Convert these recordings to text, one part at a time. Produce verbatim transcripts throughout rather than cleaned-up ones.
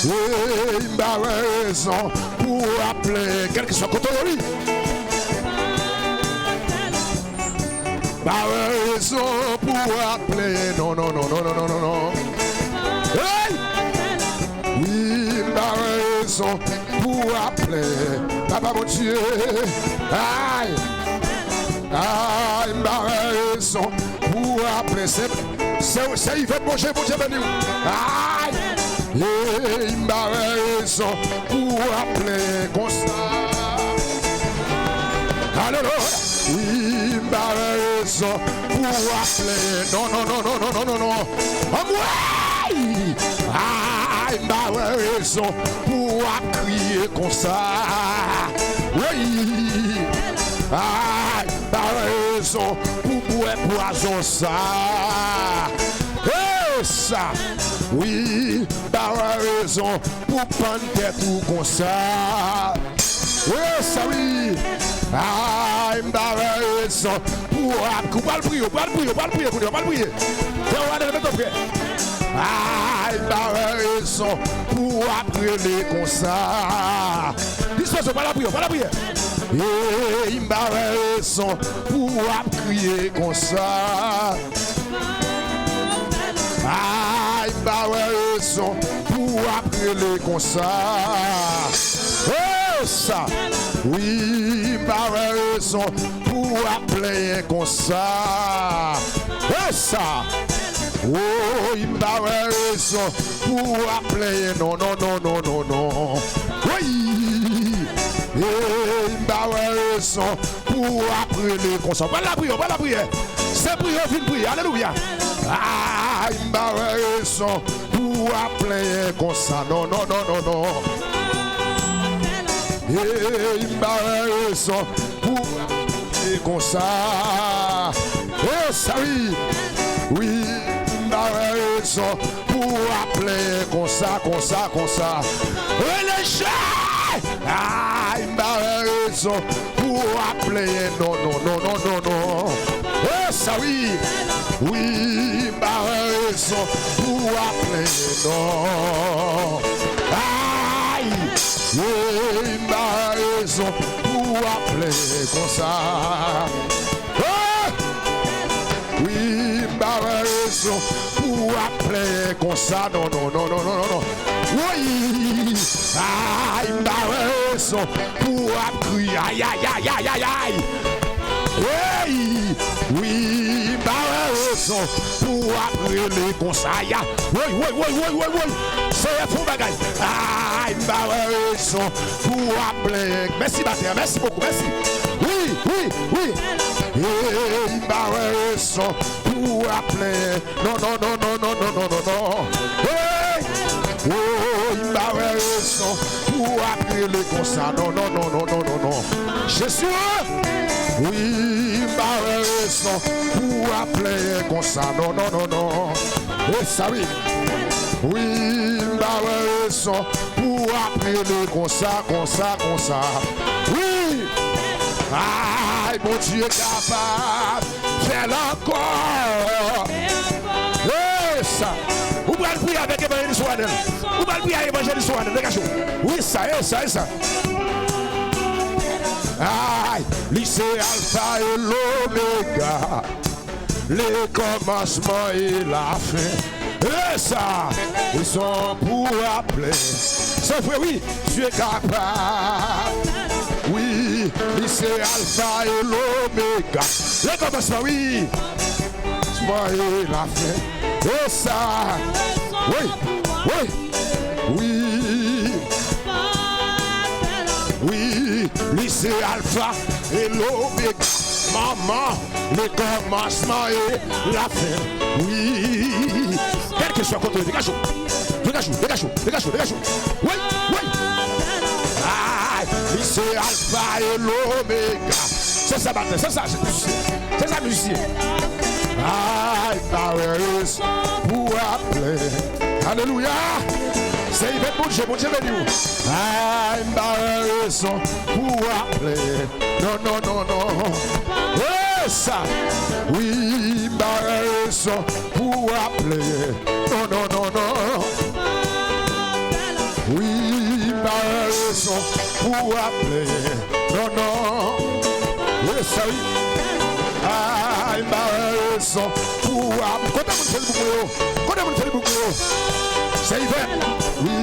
Ey, m pa wè rezon pou w ap plenyen, kèlkeswa kote w ye, wi. Pa wè rezon pou w ap plenyen, non, non, non. Ey! Wi, m pa wè rezon pou w ap plenyen. Papa Bondye, ay! Ay, m pa wè rezon pou w ap plenyen. Se, se, se Ivèt Bondye, Bondye beni w. Ay! Ey, m pa wè rezon pou w ap plenyen konsa. Alelouya! Wi, m pa wè rezon pou w ap plenyen. Non, non, non. Anmwey! Ay, m pa wè rezon pou w ap kriye konsa. Wi! Ay, m pa wè rezon pou bwè pwazon sa. Esa! Wi, m pa wè rezon pou pann tèt ou konsa. Esa, wi! Ay, m pa wè rezon pou w ap, ou pral priye, ou pral priye, ou pral priye kounye a, ou pral priye. Fè w ade mete w prè. Ay, m pa wè rezon pou w ap rele konsa. Dispoze, ou pral priye, ou pral priye. Ey, m pa wè rezon pou w ap kriye konsa. Ay, m pa wè rezon pou w ap rele konsa. Esa! Wi, m pa wè rezon pou w ap plenyen konsa. Esa! Woy, m pa wè rezon pou w ap plenyen. Non, non, non. Woy! Ey, m pa wè rezon pou w ap rele konsa. Pral lapriyè, pral lapriyè. Se priye w vin priye. Alelouya. Ay, m pa wè rezon pou w ap plenyen konsa. Non, non, non, non, non. Ey, m pa wè rezon pou w ap plenyen konsa. Esa, wi. Wi, m pa wè rezon pou w ap plenyen konsa, konsa, konsa. Rele Jezi! Ay, m pa wè rezon pou w ap plenyen, non, non, non. Esa, wi. Wi, m pa wè rezon pou w ap plenyen, non. Ay! Ey, m pa wè rezon pou w ap plenyen konsa. Oh! Wi, m pa wè rezon pou w ap plenyen konsa. Non, non, non. Woy! Ay, m pa wè rezon pou w ap kriye. Ay, ay, ay, ay, ay, ay. Ey! Wi, m pa wè rezon pou w ap rele konsa. Ay, ay. Woy, woy, woy, woy, woy, woy. Seyè, fè yon bagay. Ay, m pa wè rezon pou w ap plenyen. Mèsi, batè. Mèsi bokou. Mèsi. Wi, wi, wi. Ey, m pa wè rezon pou w ap plenyen. Non, non, non. Hey! Woy, m pa wè rezon pou w ap rele konsa. Non, non, non. Jezi, wi, m pa wè rezon pou w ap plenyen konsa. Non, non, non, non. Esa, wi. Wi, m pa wè rezon pou w ap rele konsa, konsa, konsa. Wi! Ay, Bondye kapab. Fè l ankò. Esa. Ou pral priye avèk evanjelis Wanèl. Ou pral priye avèk evanjelis Wanèl. Degaje w. Wi, sa, esa, esa. Ay, li se Alfa e Lomega. Le kòmansman e lafen. Esa. Li son pou apre. Se vre, wi. Dye kapab. Wi, li se Alfa e Lomega. Le kòmansman, wi. Kòmansman e lafen. Esa. Wi, wi, wi. Wi, li se Alfa e Lomega. Manman. Le kòmansman e lafen. Wi. Kèlkeswa kote w ye, degaje w. Degaje w, degaje w, degaje w, degaje w. Wi, wi. Ay, li se Alfa e Lomega. Se sa batè, se sa, se sa mizisyen. Ay, m pa wè rezon pou w ap plenyen. Alelouya. Se Ivèt Bondye, Bondye beni w. Ay, m pa wè rezon pou w ap plenyen. Non, non, non, non. Esa. Wi, m pa wè rezon pou w ap plenyen. Non, non, non, non. Wi, m pa wè rezon pou w ap plenyen. Non, non. Wi, sa wi. Ay, m pa wè rezon pou w ap. Kote moun Facebook mwen yo? Kote moun Facebook mwen yo? Se Yvette. Wi,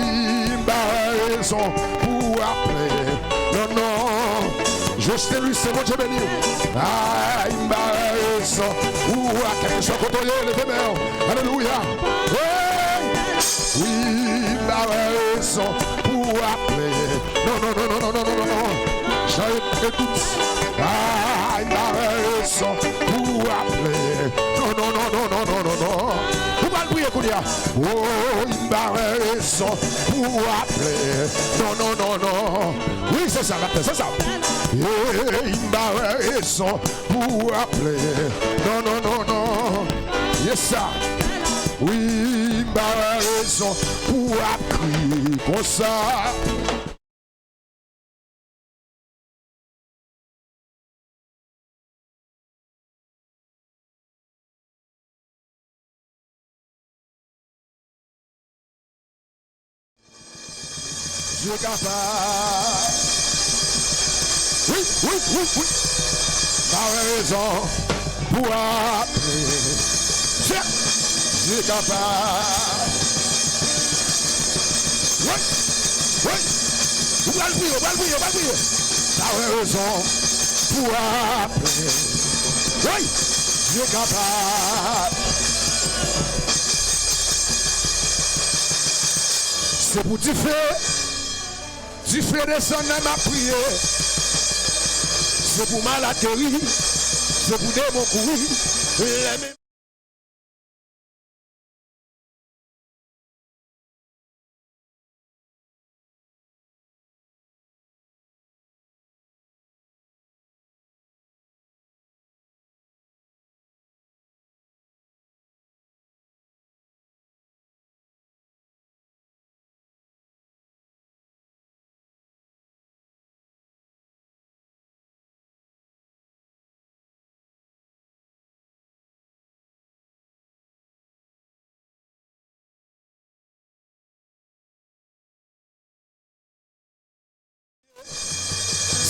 m pa wè rezon pou w ap plenyen. Non, non. Josteluis, se Bondye beni w. Ay, m pa wè rezon pou w ap. Kèlkeswa kote w ye, leve men w. Alelouya. Hey! Wi, m pa wè rezon pou w ap plenyen. Non, non, non. Jan e dout. Ay, m pa wè rezon pou w ap plenyen. Non, non, non. Ou pral priye kounye a. Woy, m pa wè rezon pou w ap plenyen. Non, non, non, non. Wi, se sa, lapè, se sa. Hey, m pa wè rezon pou w ap plenyen. Non, non, non, non. Yes, sa. Wi, m pa wè rezon pou w ap kriye konsa. Dye kapab. Wi, wi, wi, wi. Pa wè rezon pou ap. Dye, Dye kapab. Wi, wi. Ou pral priye, ou pral priye, ou pral priye. Pa wè rezon pou ap. Wi, Dye kapab. Se pou dife, dife desann lè m ap priye. Se pou malad geri, se pou demon kouri. Lè men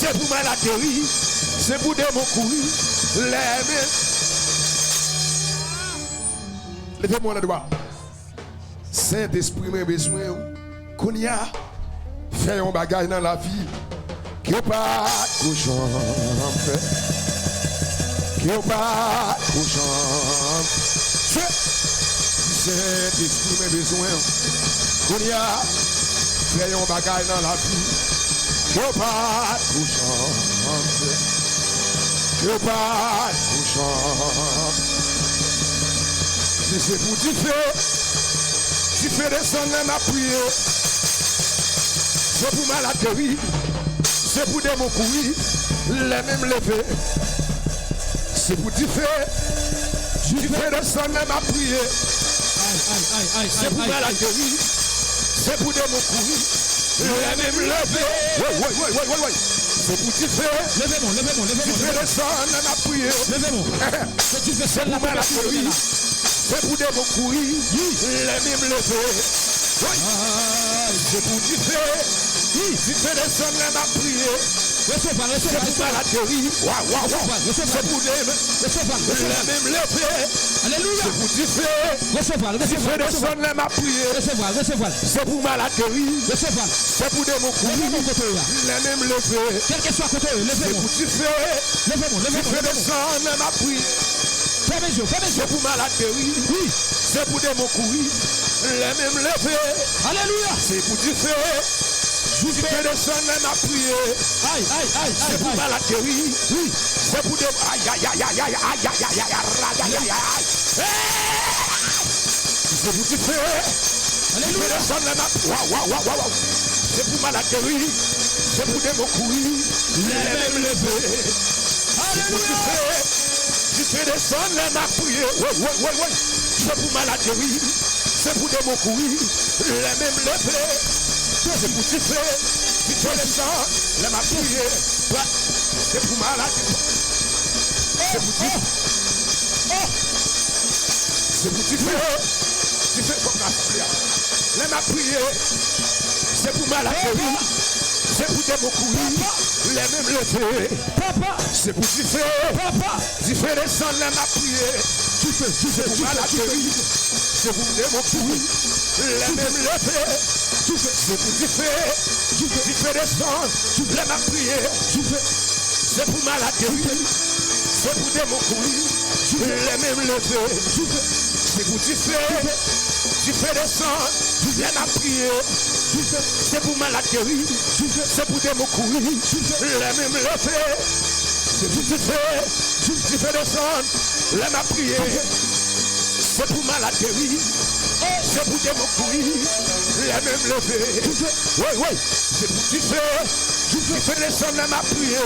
Se pou malad geri, se pou demon kouri, lè men. Leve men w lè dwa. Sentespri, mwen bezwen w. Kounye a, fè yon bagay nan lavi ke w pa t ko janm fè. Ke w pa t ko janm fè. Sentespri, mwen bezwen w. Kounye a, fè yon bagay nan lavi ke w pa t ko janm fè. Ke w pa t ko janm. Men se pou dife. Dife desann lè m ap priye. Se pou malad geri. Se pou demon kouri. Lè men m leve. Se pou dife. Dife desann lè m ap priye. Ay, ay, ay, ay, ay, ay. Se pou malad geri. Se pou demon kouri. Lè men m leve. Woy, woy, woy, woy, woy, woy. Se pou dife. Leve men w, leve men w, leve men w. Dife desann lè m ap priye. Leve men w. Se pou malad geri. Se pou demon kouri. Lè men m leve. Woy. Se pou dife. Dife desann lè m ap priye. Resevwa l, resevwa l, resevwa l. Se pou malad geri. Waw, waw, waw. Resevwa l, resevwa l. Se pou demon. Resevwa l, resevwa l. Lè men m leve. Alelouya. Se pou dife. Resevwa l, resevwa l, resevwa l. Dife desann lè m ap priye. Resevwa l, resevwa l. Se pou malad geri. Resevwa l. Se pou demon kouri. Leve men w kote w ye a. Lè men m leve. Kèlkeswa kote w ye, leve men w. Se pou dife. Leve men w, leve men w, leve men w. Dife desann lè m ap priye. Fèmen je w, fèmen je w. Se pou malad geri. Wi. Se pou demon kouri. Lè men m leve. Alelouya. Se pou dife. Dife desann lè m ap priye. Ay, ay, ay, ay. Se pou malad geri. Wi. Se pou demon. Ay, ay, ay. Hey! Se pou dife. Alelouya. Dife desann lè m ap. Waw, waw, waw, waw, waw. Se pou malad geri. Se pou demon kouri. Lè men m leve. Se pou dife. Dife desann lè m ap priye. Woy, woy, woy, woy. Se pou malad geri. Se pou demon kouri. Lè men m leve. Se pou dife. Dife desann lè m ap priye. Se pou malad. Se pou dife. Se pou dife. Dife kòm nan asanble a. Lè m ap priye. Se pou malad geri. Se pou demon kouri. Lè m leve. Se pou dife. Dife desann lè m ap priye. Se pou malad geri. Se pou demon kouri. Lè m leve. Se pou dife. Dife desann lè m ap priye. Se pou malad geri. Se pou demon kouri. Lè m leve. Se pou dife. Dife desann lè m ap priye. Se pou malad geri. Se pou demon kouri. Lè m leve. Se pou dife. Dife desann lè m ap priye. Se pou malad geri. Se pou demon kouri. Lè m leve. Woy, woy. Se pou dife. Dife desann lè m ap priye.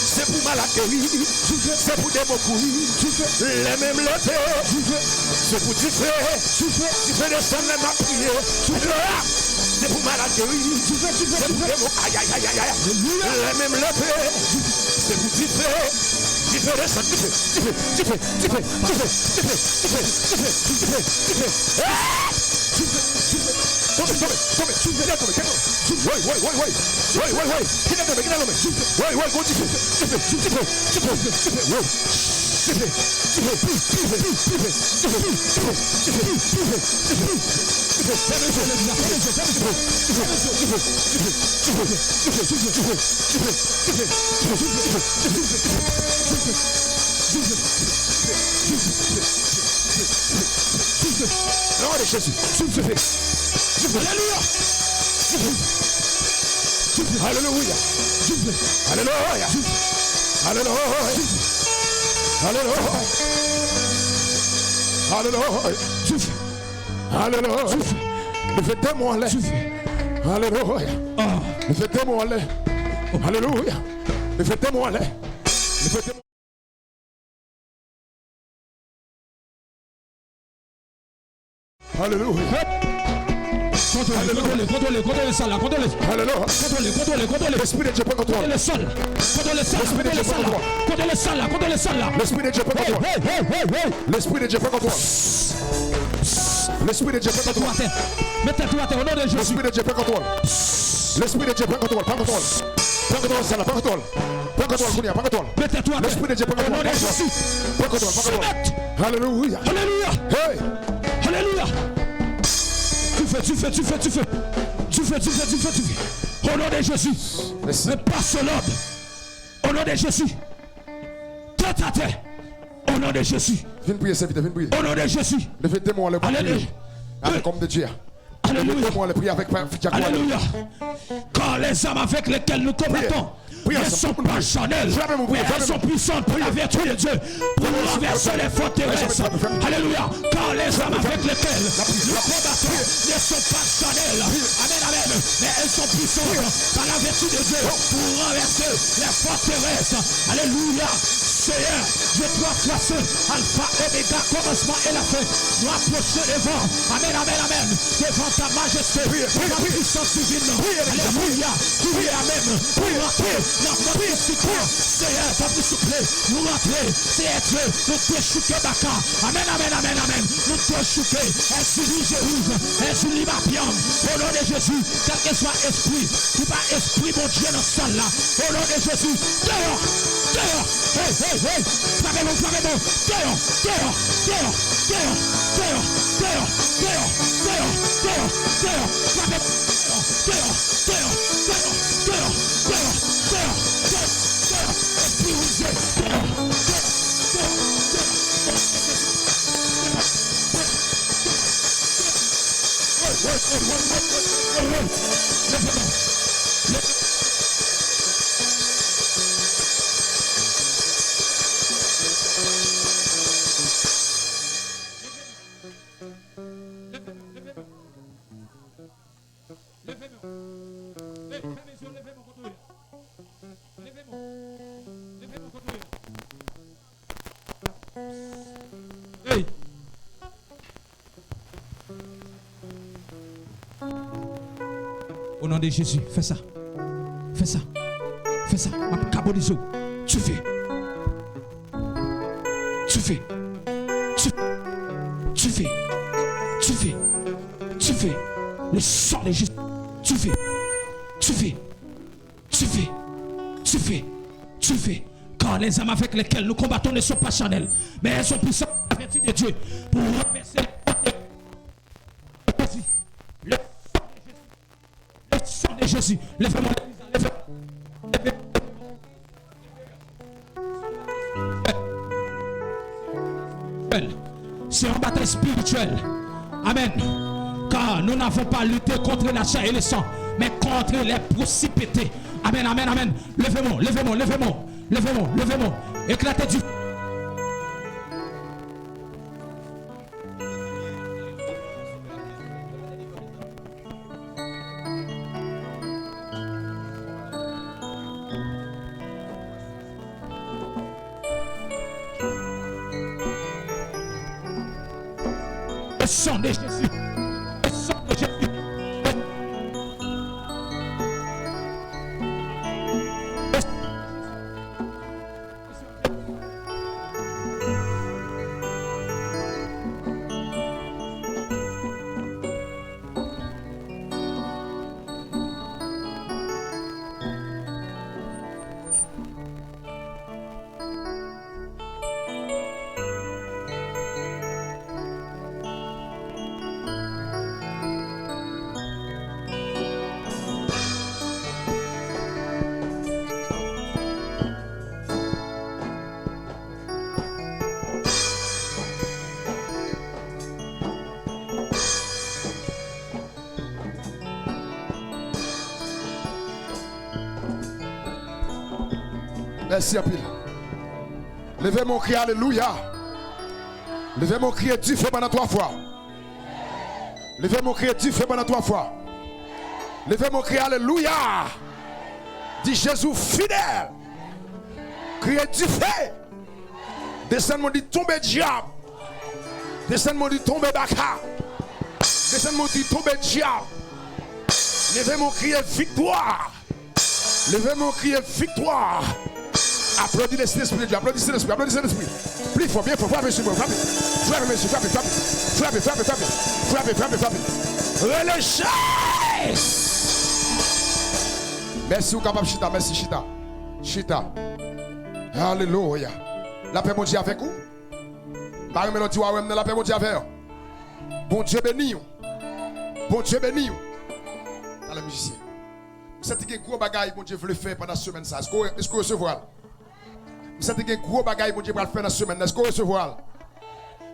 Se pou malad geri. Se pou demon kouri. Lè m leve. Se pou dife. Dife desann lè m ap priye. Se pou malad geri. Se pou demon. Ayayayayay. Lè m leve. Se pou dife. Dife desann. Dife. Dife. Dife. Dife. Dife. Dife. Dife. Dife. Dife. Dife. Tonbe, tonbe, tonbe. Kite tonbe, kite tonbe. Woy, woy, woy, woy. Woy, woy, woy. Kite tonbe, kite tonbe. Woy, woy, gon dife. Dife, dife, dife, dife, dife. Woy. Dife, dife, dife, dife, dife. Dife, dife, dife, dife, dife. Dife. Fèmen je, fèmen je, fèmen je. Non de Jezi. Alelouya. Alelouya. Alelouya. Alelouya. Alelouya. Alelouya. Alelouya. Leve demon anlè. Alelouya. Leve demon anlè. Alelouya. Leve demon anlè. Leve demon. Alelouya. Kontwole, kontwole, kontwole, kontwole sal la, kontwole. Alelouya. Kontwole, kontwole, kontwole. Lespri de Dye pran kontwòl. Kontwole sal la. Kontwole sal la, kontwole sal la. Kontwole sal la, kontwole sal la. Lespri de Dye pran kontwòl. Hey, hey, hey, hey, hey. Lespri de Dye pran kontwòl. Lespri de Dye pran kontwòl. Met tèt ou atè. Met tèt ou atè, o non de Jezi. Lespri de Dye pran kontwòl. Lespri de Dye pran kontwòl, pran kontwòl. Pran kontwòl sal la, pran kontwòl. Pran kontwòl kounye a, pran kontwòl. Met tèt ou atè. Lespri de Dye pran kontwòl, pran kontwòl. Pran kontwòl, pran kontwòl. Alelouya. Alelouya. Hey. Alelouya. Dife, dife, dife, dife. Dife, dife, dife, dife. O non de Jezi. Mèsi. Mwen pase lòd. O non de Jezi. Tèt atè. O non de Jezi. Vin priye, sèvitè, vin priye. O non de Jezi. Leve demon anlè pou priye. Alelouya. Avèk òm de Dye a. Alelouya. Leve demon anlè, priye avèk dyakou a. Alelouya. Car les armes avec lesquelles nous combattons ne sont pas charnelles, mais elles sont puissantes par la vertu de Dieu pour renverser les forteresses. Alelouya. Car les armes avec lesquelles nous combattons ne sont pas charnelles. Amen, amen. Mais elles sont puissantes par la vertu de Dieu pour renverser les forteresses. Alelouya. Seyè, Dye twa fwa sen, Alfa, Omega, kòmansman e lafen. Nou apwoche devan. Amen, amen, amen. Devan ta majeste, devan pwisans divin nan. Alelouya. Priye, amen. Pou rantre nan mond mistik la. Seyè, tanpri souple, nou rantre. Seyè Dye, nou dechouke baka. Amen, amen, amen, amen. Nou dechouke èspri Jewouj, èspri Limapiyanm. O non de Jezi, kèlkeswa èspri ki pa èspri Bondye nan sal la, o non de Jezi, deyò, deyò, hey, hey, hey, frape nou, frape nou, deyò, deyò, frape nou, deyò, deyò, èspri wouze, deyò, deyò, deyò, deyò, deyò, deyò, deyò. Leve men w. Hey, fèmen zye w, leve men w kote w ye a. Leve men w. Leve men w kote w ye a. Hey. O non de Jezi, fè sa. Fè sa. Fè sa. M ap kabonize w. Dife. Dife. Dife. Dife. Dife. Dife. Le sang de Jésus. Tué, tué, tué, tué, tué. Car les armes avec lesquelles nous combattons ne sont pas charnelles, mais elles sont puissantes, averties de Dieu, pour renverser les forteresses. Le sang de Jésus, le sang de Jésus, leve men w, leve men w. C'est une bataille spirituelle. Amen. Car nous n'avons pas lutté contre la chair et le sang, mais contre les principautés. Amen, amen, amen. Leve men w, leve men w, leve men w, leve men w, leve men w. Eklate di. Le sang de Jésus. Le sang de Jésus. Mèsi anpil. Leve men w, kriye alelouya. Leve men w, kriye dife pandan twa fwa. Leve men w, kriye dife pandan twa fwa. Leve men w, kriye alelouya. Di Jezi fidèl. Kriye dife. Desann men w, di tonbe dyab. Desann men w, di tonbe baka. Desann men w, di tonbe dyab. Leve men w, kriye viktwa. Leve men w, kriye viktwa. Aplodi Sentespri de Dye. Aplodi Sentespri. Aplodi Sentespri. Pli fò, byen fò. Frape sou mwen. Frape. Frape, mesye. Frape, frape. Frape, frape, frape. Frape, frape, frape. Rele Jezi. Mèsi, ou kapab chita. Mèsi, chita. Chita. Alelouya. Lapè Bondye avèk ou. M pa renmen lè w di w a wè m nan, lapè Bondye avè w. Bondye beni w. Bondye beni w. Talè mizisyen. M santi gen gwo bagay Bondye vle fè pandan semèn sa. Èske w, èske w resevwa l? M santi gen gwo bagay Bondye pral fè nan semèn nan. Èske w resevwa l?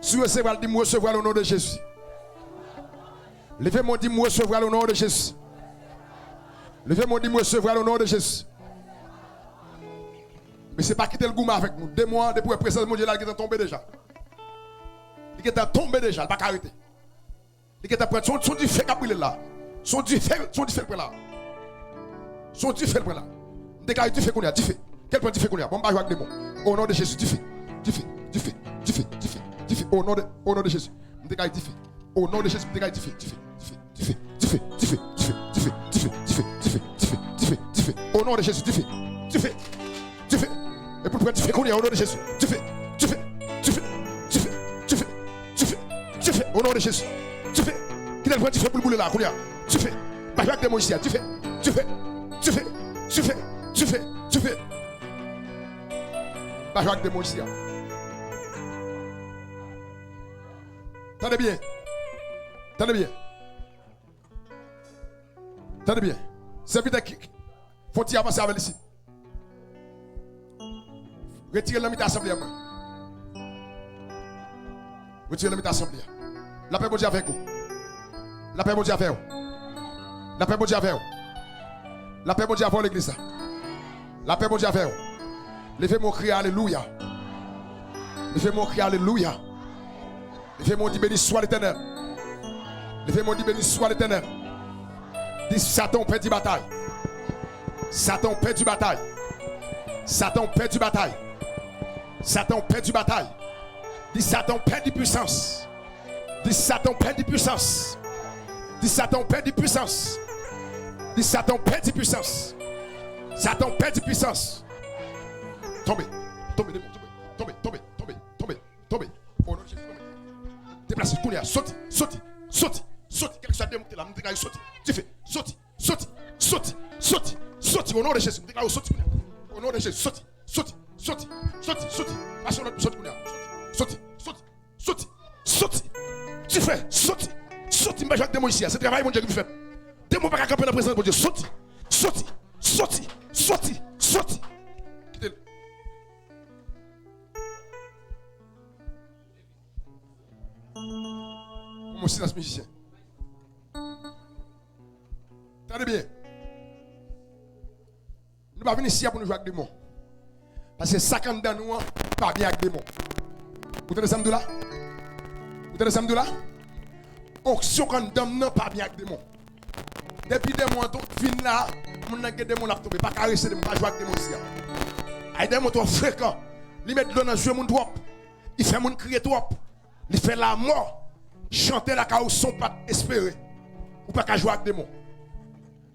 Si w resevwa l, di m, "M resevwa l o non de Jezi." Leve men w, di m, "M resevwa l o non de Jezi." Leve men w, di m, "M resevwa l o non de Jezi." Mesye, pa kite l goumen avèk nou. Demon an, depi w wè prezans Bondye la, li gentan tonbe deja. Li gentan tonbe deja, li pa ka rete. Li gentan pran, se yon, se yon dife k ap brile l la. Se yon dife, se yon dife l pran la. Se yon dife l pran la. M deklare dife kounye a, dife. Ke l pran dife kounye a. Bon, m pa jwe ak demon. O non de Jezi, dife. Dife, dife, dife, dife, dife. O non de, o non de Jezi. M deklare dife. O non de Jezi, m deklare dife, dife, dife, dife, dife, dife, dife, dife, dife, dife, dife, dife, dife, dife, dife. O non de Jezi, dife, dife, dife. E pou l pran dife kounye a, o non de Jezi. Dife, dife, dife, dife, dife, dife, dife, dife, o non de Jezi. Dife. Kite l pran dife pou l boule la, kounye a. Dife. Pa jwe ak demon isi a. Dife, dife, dife, dife, dife, dife. Pa jwe ak demon isi a. Tande byen. Tande byen. Tande byen. Sèvitè ki, ki, fon ti avanse avè l isit. Retire l nan mitan asanble a, mwen. Retire l nan mitan asanble a. Lapè Bondye avèk ou. Lapè Bondye avè w. Lapè Bondye avè w. Lapè Bondye avè w, legliz la. Lapè Bondye avè w. Leve men w, kriye alelouya. Leve men w, kriye alelouya. Leve men w, di, "Beni swa Letènèl." Leve men w, di, "Beni swa Letènèl." Di, "Satan, ou pèdi batay. Satan, ou pèdi batay. Satan, ou pèdi batay. Satan, ou pèdi batay." Di, "Satan, ou pèdi pwisans." Di, "Satan, ou pèdi pwisans." Di, "Satan, ou pèdi pwisans." Di, "Satan, ou pèdi pwisans." Satan, ou pèdi pwisans. Tonbe, tonbe, demon, tonbe, tonbe, tonbe, tonbe, tonbe, tonbe. O non de Jezi, tonbe. Deplase, kounye a, soti, soti, soti, soti. Kèlkeswa demon ki te la, m deklare soti. Dife, soti, O non de Jezi, m deklare w soti kounye a. O non de Jezi, soti, soti, soti, soti, soti. Pase yon lòt, soti kounye a. Soti, soti, soti, soti, soti. Dife, soti, soti. M pa jwe ak demon isi a. Se travay Bondye ki pou fèt. Demon pa ka kanpe nan prezans Bondye. Soti, soti, soti, soti, soti. Kite l. Yon silans mizisyen. Tande byen. Nou pa vin isi a pou nou jwe ak demon. Paske sa k anndan nou an pa byen ak demon. Ou tande sa m di w la? Ou tande sa m di w la? Onksyon k anndan m nan pa byen ak demon. Depi demon an tou vin la, moun nan gen demon l ap tonbe. Pa karese demon, pa jwe ak demon isi a. Ay demon twò frekan. Li met dlo nan zye moun twòp. Li fè moun kriye twòp. Li fè lanmò chante lakay ou san w pa t espere. Ou pa ka jwe ak demon.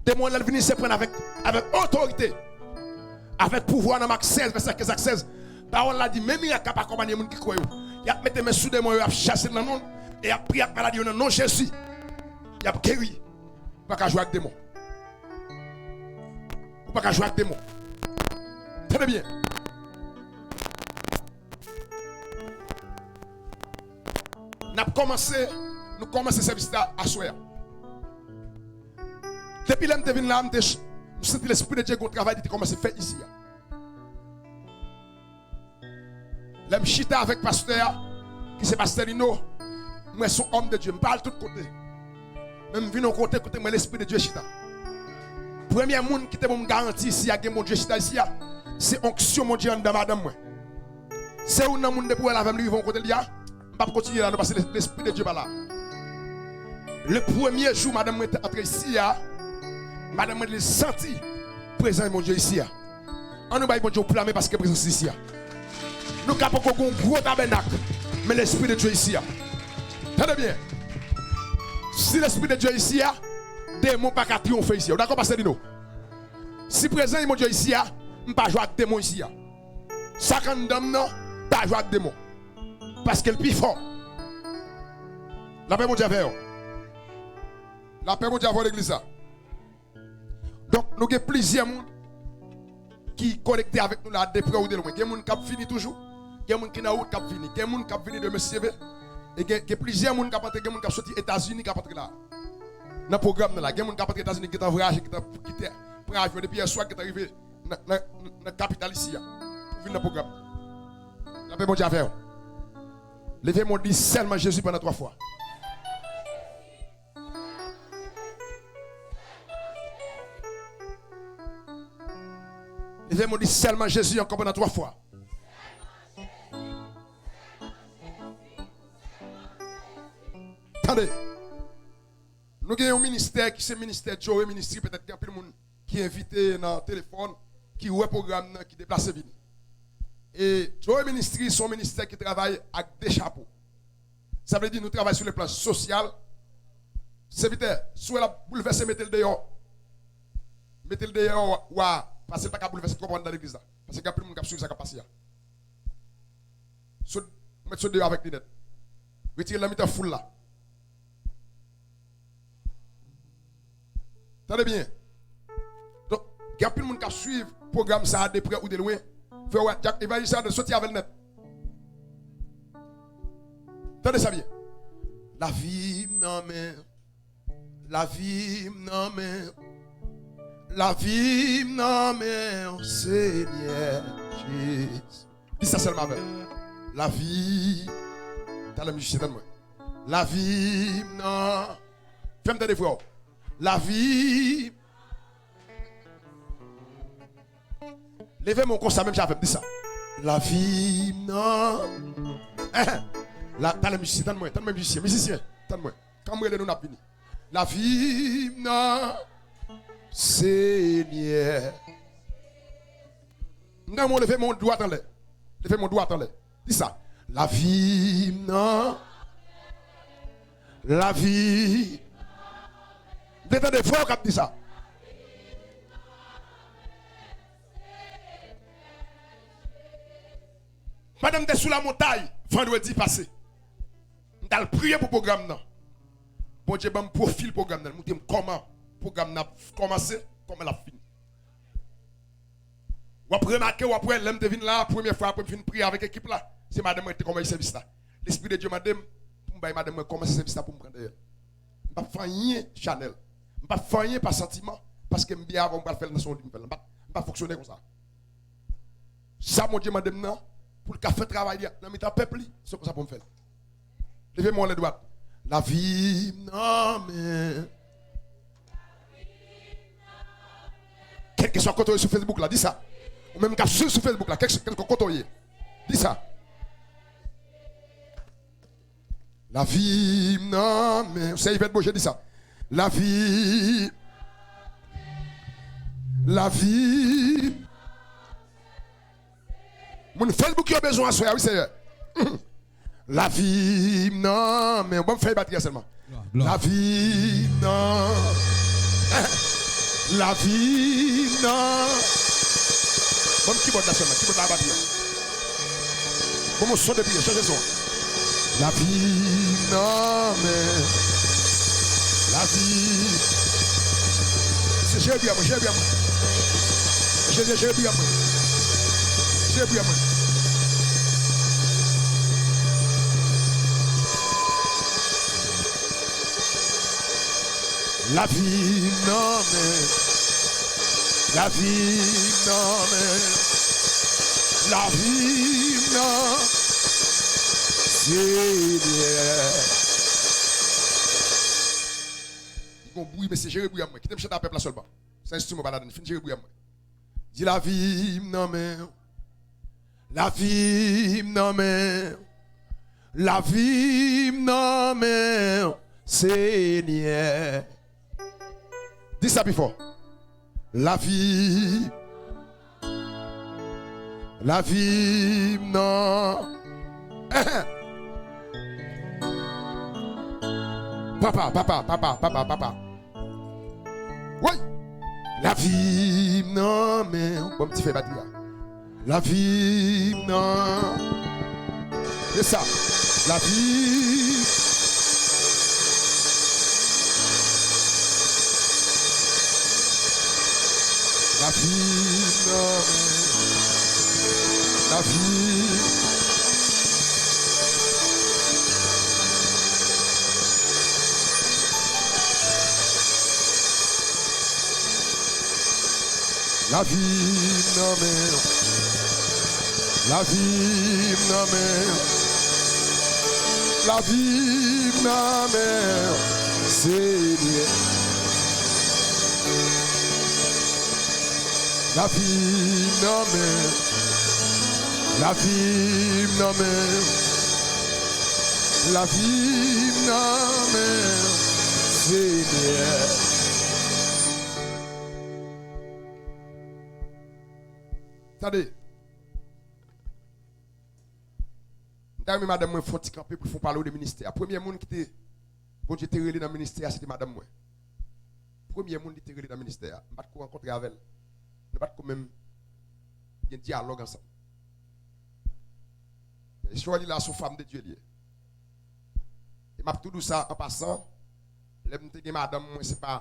Demon an lè l vini se pran l avèk, avèk otorite, avèk pouvwa. Nan Mak sèz, vèsè kenz ak sèz, pawòl la di, men mirak k ap akonpanye moun ki kwè yo. Y ap mete men sou demon yo, y ap chase l nan non l, e y ap priye ak maladi yo nan non Jezi. Y ap geri. Ou pa ka jwe ak demon. Ou pa ka jwe ak demon. Tande byen. N ap kòmanse, nou kòmanse sèvis la aswè a. Depi lè m te vin la, m te, m santi Lespri de Dye gen yon travay li te kòmanse fè isi a. Lè m chita avèk pastè a, ki se pastè Lino, m wè se yon òm de Dye. M pa al tout kote. Men m vin yon kote, kote m wè Lespri de Dye chita. Premye moun ki te ban m garanti isi a, gen Bondye chita isi a, se onksyon Bondye anndan madanm mwen. Se youn nan moun depi w wè l avè m, li rive yon kote l di a, m p ap kontinye la non, paske Lespri de Dye pa la. Le premye jou madanm mwen te antre isi a, madanm mwen li santi prezans Bondye isi a. Ann nou bay Bondye yon pla men paske prezans li isi a. Nou ka poko gen yon gwo tabènak, men Lespri de Dye isi a. Tande byen. Si Lespri de Dye isi a, demon pa ka triyonfe isi a. Ou dakò, pastè Lino? Si prezans Bondye isi a, m pa jwe ak demon isi a. Sa k anndan m nan, pa jwe ak demon. Paske l pi fò. Lapè Bondye avè w. Lapè Bondye avè w, legliz la. Donk, nou gen plizyè moun ki konekte avèk nou la, de prè ou de lwen. Gen moun k ap vini toujou. Gen moun ki nan wout k ap vini. Gen moun k ap vini demen si Dye vle. E gen, gen plizyè moun k ap antre, gen moun k ap soti Etazini k ap antre la. Nan pwogram nan la. Gen moun k ap antre Etazini ki gentan vwayaje, ki gentan kite, pran avyon depi yè swa, ki gentan rive nan, nan, nan kapital isi a. Pou vin nan pwogram nan. Lapè Bondye avè w. Leve men w di sèlman Jezi pandan twa fwa. Leve men w di sèlman Jezi ankò pandan twa fwa. Tande. Nou gen yon ministè ki se ministè Joe Ministry, petèt gen anpil moun ki envite nan telefòn, ki wè pwogram nan, ki deplase vini. E Joe Ministry se yon ministè ki travay ak de chapo. Sa vle di nou travay sou le plan sosyal. Sèvitè, si w wè l ap boulvèse, mete l deyò. Mete l deyò, wa, paske l pa ka boulvèse twòp anndan legliz la. Paske gen anpil moun k ap swiv sa k ap pase a. Sot, ou mèt sot deyò avèk linèt. Retire l nan mitan foul la. Tande byen. Donk, gen anpil moun k ap swiv pwogram sa a de prè ou de lwen. Frè w, Jack Evangelist Arnold, soti avè l nèt. Tande sa byen. Lavi m nan men w. Lavi m nan men w. Lavi m nan men w, Senyè Jezi. Di sa sèlman avè m. Lavi. Talè mizisyen, tann mwen. Lavi m nan. Fè m tande vwa w. Lavi. Leve men w konsa, menm jan avè m, di sa. Lavi m nan. Enhen. La, talè mizisyen, tann mwen, tann mwen mizisyen, mizisyen, tann mwen. Kan m rele nou, n ap vini. Lavi m nan Senyè. M nan men w, leve men w dwat anlè. Leve men w dwat anlè. Di sa. Lavi m nan. Lavi. M te tande vwa w k ap di sa. Pandan m te sou lamontay vandredi pase, m t al priye pou pwogram nan. Bondye ban m pwofil pwogram nan, li montre m kòman pwogram nan ap kòmanse, kòman l ap fini. W ap remake, w ap wè, lè m te vin la, premyè fwa apre m fin priye avèk ekip la, se madanm mwen ki te kòmanse sèvis la. Lespri de Dye mande m pou m bay madanm mwen kòmanse sèvis la pou m pran dèyè l. M p ap fè anyen chanèl. M p ap fè anyen pa santiman, paske m byen avan m pral fè l nan se yon liv m fè l. M p ap, m p ap fonksyone konsa. Sa Bondye mande m nan, pou l ka fè travay li a nan mitan pèp li, se konsa pou m fè l. Leve men w anlè dwat. Lavi m nan men. Kèlkeswa kote w ye sou Facebook la, di sa. Ou menm k ap swiv sou Facebook la, kèlkeswa kote w ye, di sa. Lavi m nan men, se Yvette Boje, di sa. Lavi, lavi. Moun Facebook yo bezwen aswè a, wi, Senyè. Lavi m nan men w. Ban m fèy batri a sèlman. Lavi m nan. Lavi m nan. Ban m kibòd la sèlman. Kibòd la, batri a. Bon, bon, son de priye, chanje son. Lavi m nan men. Lavi. Se jere bri a mwen, jere bri a mwen. Jezi, jere bri a mwen. Jere bri a mwen. Lavi m nan men. Lavi m nan men. Lavi m nan Senyè. Li gon bri, mesye, jere bri a mwen. Kite m chante a pèp la sèlman. San enstriman pa ladan, fin jere bri a mwen. Di lavi m nan men w. Lavi m nan men w. Lavi m nan men w, Senyè. Di sa pi fò. Lavi. Lavi m nan. Papa, papa, papa, papa, papa. Woy! Lavi m nan men w. Bon, m ti fè batri a. Lavi m nan. E sa. Lavi. Lavi m nan men w. Lavi. Lavi m nan men w. Lavi m nan men w. Lavi m nan men w, Senyè. Lavi m nan men w. Lavi m nan men w. Lavi m nan men w, Senyè. Tande. M ta renmen madanm mwen fè yon ti kanpe pou l fè yon pale w de ministè a. Premye moun ki te, Bondye te rele nan ministè a, se te madanm mwen. Premye moun li te rele nan ministè a. M pa t ko rankontre avè l. Nou pa t ko menm gen dyalòg ansanm. Men Shirley la, se yon fanm de Dye li ye. E m ap tou di w sa an pasan, lè m te gen madanm mwen, se pa,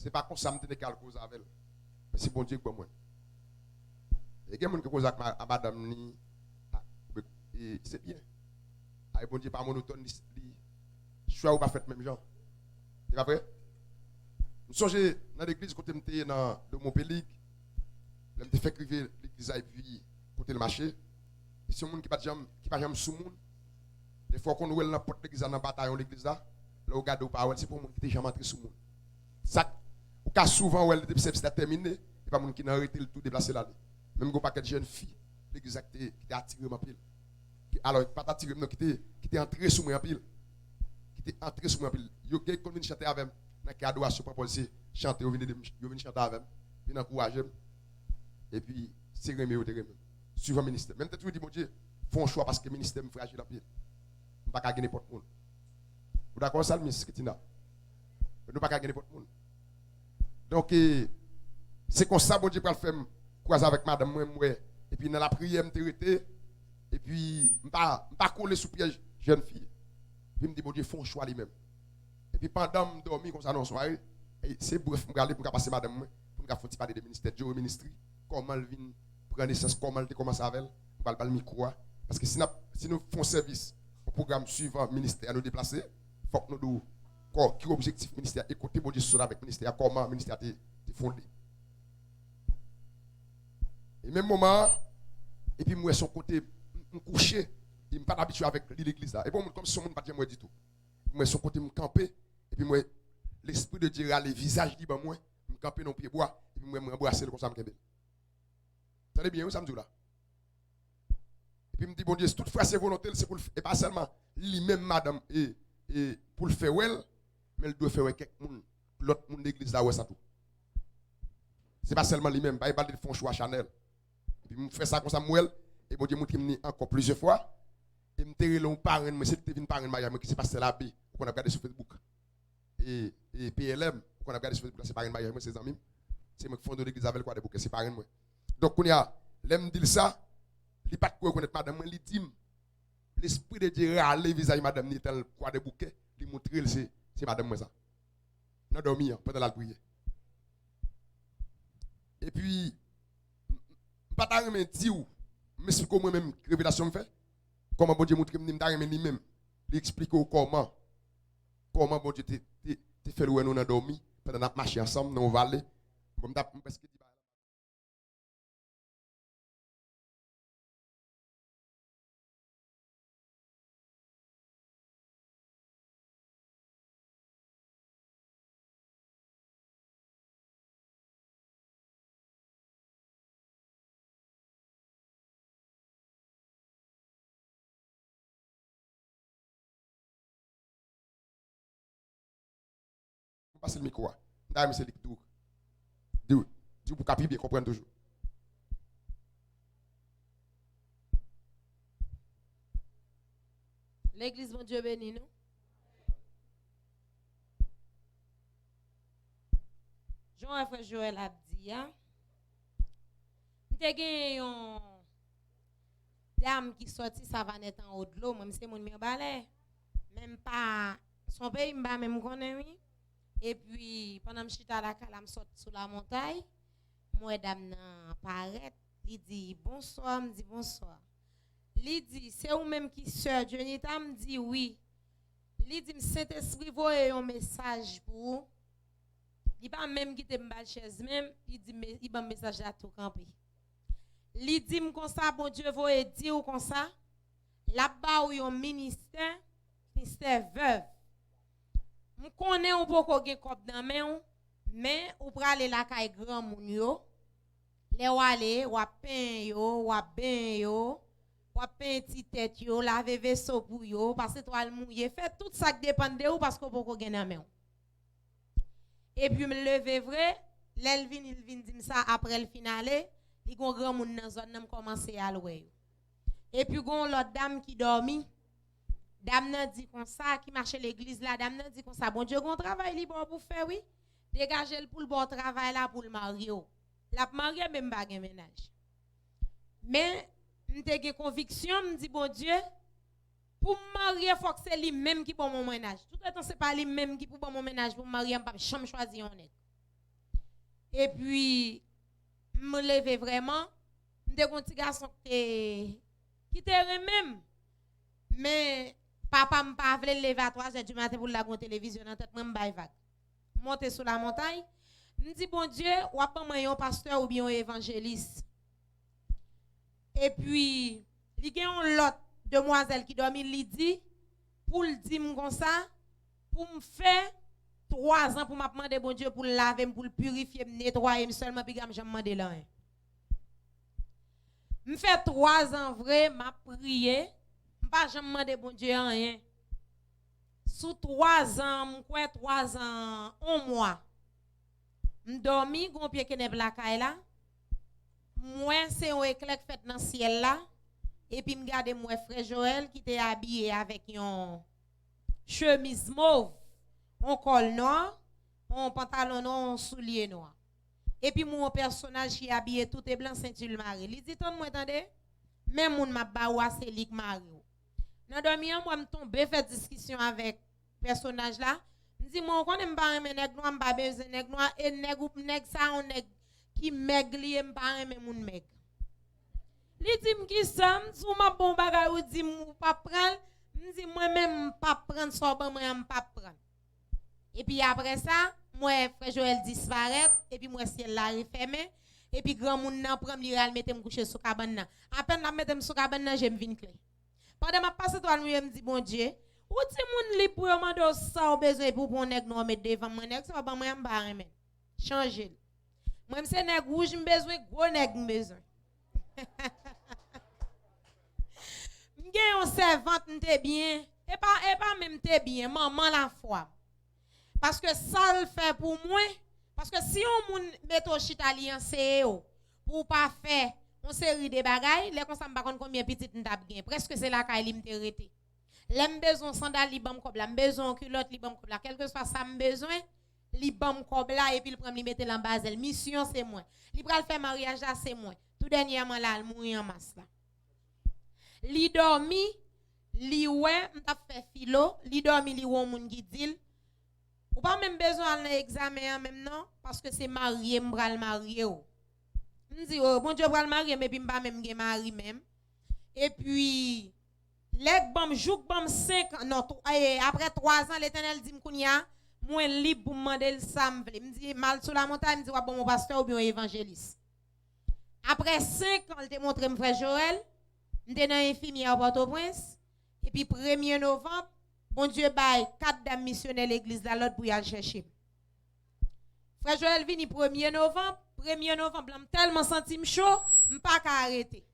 se pa konsa m te nèk al koze avè l. Men se Bondye k ban mwen. E gen moun ki koze ak ma-, a madanm li, a, e, se byen. A, e Bondye pa monotòn, li, li, chwa yo pa fèt menm jan. E pa vre? M sonje nan legliz kote m te ye nan Domo Pelig, lè m te fèk rive legliz la epi kote l mache, e se yon moun ki pa t janm, ki pa janm sou moun. Defwa w konn wè l nan pòt legliz la, nan batayon legliz la, lè w gade w pa wè l, se pa yon moun ki te janm antre sou moun. Sa k, ou ka souvan wè l depi sèvis la tèmine, e pa moun ki nan rete, l tou deplase l ale. Menm gen yon pakèt jèn fi legliz la ki te, ki te atire m anpil. Ki, alò, pa t atire m non, ki te, ki te antre sou mwen anpil. Ki te antre sou mwen anpil. Yo gen ki konn vin chante avè m nan kè adorasyon, pran pòz se chante, yo vin ede m, yo vin chante avè m, vin ankouraje m. Epi, se renmen yo te renmen m. Swivan ministè. Men m te toujou di Bondye, fè yon chwa paske ministè m frajil anpil. M pa ka gen nenpòt moun. Ou dakò, salmis, Ketina? Nou pa ka gen nenpòt moun. Donk, e, se konsa Bondye pral fè m kwaze avèk madanm mwen, m wè. Epi nan lapriyè, m te rete. Epi, m pa, m pa kole sou pyèj jèn fi. Epi, m di Bondye fè yon chwa li menm. Epi, pandan m dòmi konsa nan yon sware, e, se brèf m prale pou m ka pase madanm mwen, pou n ka fè yon ti pale de ministè Joe Ministry. kòman l vin pran nesans, kòman l te kòmanse avè l, m pral ba l mikwo a. Paske si n ap, si nou fè yon sèvis, yon pwogram swivan ministè a nou deplase, fòk nou di w kò, ki objektif ministè a, e kote Bondye sot avèk ministè a, kòman ministè a te, te fonde. E menm moman an, epi m wè se yon kote m, m kouche, e m pa t abitye avèk li legliz la. E bon, kòmsi se yon moun m pa t janm wè ditou. M wè se yon kote m kanpe, epi m wè Lespri de Dye rale vizaj li ban mwen, m kanpe nan yon pye bwa, epi m wè mwen anbrase l konsa m kenbe l. Tande byen, wi, sa m di w la. Epi m di Bondye, si tout fwa se volonte l, se pou l fè, e pa sèlman li menm madanm, e, e pou l fè wè l, men l dwe fè wè kèk moun, lòt moun legliz la wè sa tou. Se pa sèlman li menm, pa, e pa l te fè yon chwa chanèl. Epi m fè sa konsa, m wè l, e Bondye montre m li ankò plizyè fwa. E m te rele yon parenn mwen, se li ki te vin parenn maryaj mwen, ki se pastè Labe, ou konn ap gade sou Facebook. E, e P L M, ou konn ap gade sou Facebook la, se parenn maryaj mwen, se zanmi m. Se mwen ki fonde legliz avè l, Kwadèboukè, se parenn mwen. Donk, kounye a, lè m di l sa, li pa t ko rekonèt madanm mwen, li di m, Lespri de Dye rale vizaj madanm ni etan l Kwadèboukè, li montre l se, se madanm mwen sa. Nan dòmi an, pandan l al priye. Epi, m pa ta renmen di w, m esplike w mwen menm revelasyon m fè, kòman Bondye montre m ni, m ta renmen li menm, li esplike w kòman, kòman Bondye te, te, te fè l wè nou nan dòmi, pandan n ap mache ansanm nan yon vale. Bon, m t ap, m prèske di bagay la. Ou pase l mikwo a. M ta renmen se li k di w, di w, di w pou w ka pi byen konprann toujou. Legliz, Bondye beni nou. Jan wè frè Joel ap di a, m te gen yon dam ki sòti Savanèt anwo dlo, mwen m se moun Mibalè. Men m pa, se yon peyi m pa menm konnen wi. Epi, pandan m chita lakay la, m sot sou Lamontay, m wè dam nan parèt, li di, "Bonswa," m di, "Bonswa." Li di, "Se ou menm ki sè Jenita?" M di, "Wi." Li di m, "Sentespri voye yon mesaj pou ou." Li pa menm kite m ba l chèz menm, li di, me- li ban m mesaj la tou kanpe. Li di m konsa, "Bondye voye di w konsa, l ap ba w yon ministè, ministè vèv. M konnen ou poko gen kòb nan men w, men ou prale lakay granmoun yo. Lè w ale, w ap penyen yo, w ap benyen yo, w ap penyen ti tèt yo, lave veso pou yo, pase twal mouye, fè tout sa k depann de ou paske w poko gen nan men w." Epi m leve vre, lè l vini, l vin di m sa, aprè l fin ale, li gon granmoun nan zòn nan, m kòmanse al wè yo. Epi gon lòt dam ki dòmi. Dam nan di konsa, ki mache legliz la, dam nan di konsa, "Bondye gon travay li ba w pou fè wi. Degaje l pou l ba w travay la pou l marye w. L ap marye men m pa gen mennaj." Men, m te gen konviksyon, m di, "Bondye, pou m marye, fòk se li menm ki ban m yon mennaj. Toutotan se pa li menm ki pou ban m yon mennaj pou m marye, m p ap janm chwazi yon nèg." Epi, m leve vrèman, m te gen yon ti gason ki te, ki te renmen m. Men, papa m pa vle l leve a twa zè di maten pou l lage yon televizyon nan tèt mwen, m bay vag. M monte sou lamontay, m di, "Bondye, w ap ban mwen yon pastè oubyen yon evanjelis." Epi, li gen yon lòt demwazèl ki dòmi, li di, pou l di m konsa, pou m fè twa zan pou m ap mande Bondye pou l lave m, pou l pirifye m, netwaye m sèlman, piga m janm mande l anyen. M fè twa zan vre, m ap priye, m pa janm mande Bondye anyen. Sou twa zan, m kwè twa zan, yon mwa. M dòmi, gon pye kenèp lakay la. M wè se yon eklè k fèt nan syèl la. Epi m gade, m wè frè Joel ki te abiye avèk yon chemiz mov, yon kòl nwa, yon pantalon nwa, yon soulye nwa. Epi m wè yon pèsonaj ki abiye tout e blan, senti l mare. Li di, "Tann mwen tande, men moun m ap ba ou a, se li k mare w." Nan dòmi an, m wè m tonbe fè diskisyon avèk pèsonaj la. M di, "Mwen, ou konnen m pa renmen nèg nwa, m pa bezwen nèg nwa, e nèg ou, nèg sa, yon nèg ki mèg li ye, m pa renmen moun mèg. Li di m, "Kisa?" M di, "W ap ban yon bagay, ou di m ou p ap pran l." M di, "Mwen menm, m p ap pran sa w ban mwen an, m p ap pran l." Epi apre sa, m wè frè Joël disparèt, epi m wè syèl la refèmen, epi granmoun nan pran m, li al mete m kouche sou kabann nan. Apèn l ap mete m sou kabann nan, je m vin klè. Pandan m ap pase twal mouye, m di, "Bondye, ou di moun lib pou yo mande w sa w bezwen, epi w pran yon nèg nwa w met devan mwen, nèg sa w ban mwen an, m pa renmen l. Chanje l. Mwen, m se nèg wouj m bezwen, gwo nèg m bezwen." M gen yon sèvant, m te byen, e pa, e pa menm te byen, manman lafwa. Paske sa l fè pou mwen, paske si yon moun mete w chita, li anseye w pou w pa fè yon seri de bagay, lè konsa m pa konn konbyen pitit m t ap gen. Prèske se lakay li m te rete. Lè m bezwen yon sandal, li ban m kòb la. M bezwen yon kilòt, li ban m kòb la. Kèlkeswa sa m bezwen, li ban m kòb la, epi l pran m, li mete l anba zèl. Misyon se mwen. Li pral fè maryaj la, se mwen. Tou dènyèman la, l mouri an mas la. Li dòmi, li wè, m t ap fè filo, li dòmi, li wè yon moun ki di l, "Ou pa menm bezwen al nan egzamen an menm non, paske se marye m pral marye w." M di, "O, Bondye pral marye m, epi m pa menm gen mari menm." Epi, lè k ban m, jou k ban m senk an, non, tw-, e, apre twa zan, Letènèl di m kounye a, mwen lib pou m mande l sa m vle. M di, "M al sou lamotay," m di, "W ap ban m yon pastè oubyen yon evanjelis." Apre senk an, l te montre m frè Joël. M te nan enfimyè Pòtoprens. Epi premye novanm, Bondye bay kat dam misyonè legliz la lòd pou y al chèche m. Frè Joël vini premye novanm. Premye novanm lan, m tèlman santi m cho, m pa ka rete.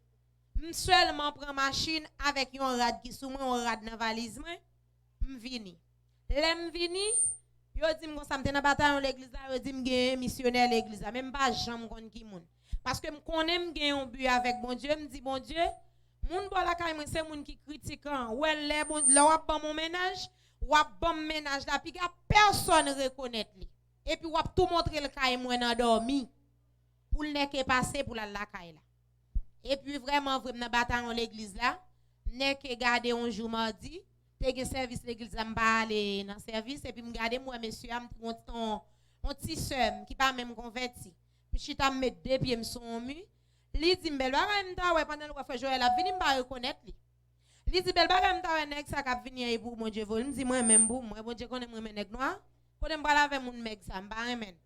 M sèlman pran machin avèk yon rad ki sou mwen, yon rad nan valiz mwen. M vini. Lè m vini, yo di m konsa, m te nan batayon legliz la, yo di m gen misyonè legliz la, men m pa janm konn ki moun. Paske m konnen m gen yon bi avèk Bondye, m di, "Bondye, moun bò lakay mwen se moun ki kritikan. Ou wè, lè bon, lè w ap ban m yon mennaj, w ap ban m mennaj la, piga pèsonn rekonèt li. Epi w ap tou montre l kay mwen nan dòmi." Pou l nèke pase pou l al lakay la. Epi vrèman vre, m nan batayon legliz la, m nèke gade yon jou madi, te gen sèvis legliz la, m pa ale nan sèvis, epi m gade, m wè mesye a, m te gen yon, yon, yon ti sè m ki pa menm konvèti. M chita, m met de pye m sou yon mi, li di m, "Bèl bagay m ta wè," pandan l wè frè Joël ap vini, m pa rekonèt li. Li di, "Bèl bagay m ta wè nèg sa k ap vini an, e pou Bondye voye l." M di, "Mwen menm pou mwen, Bondye konnen m renmen nèg nwa. Kote m pral avè moun mèg sa, m pa renmen l."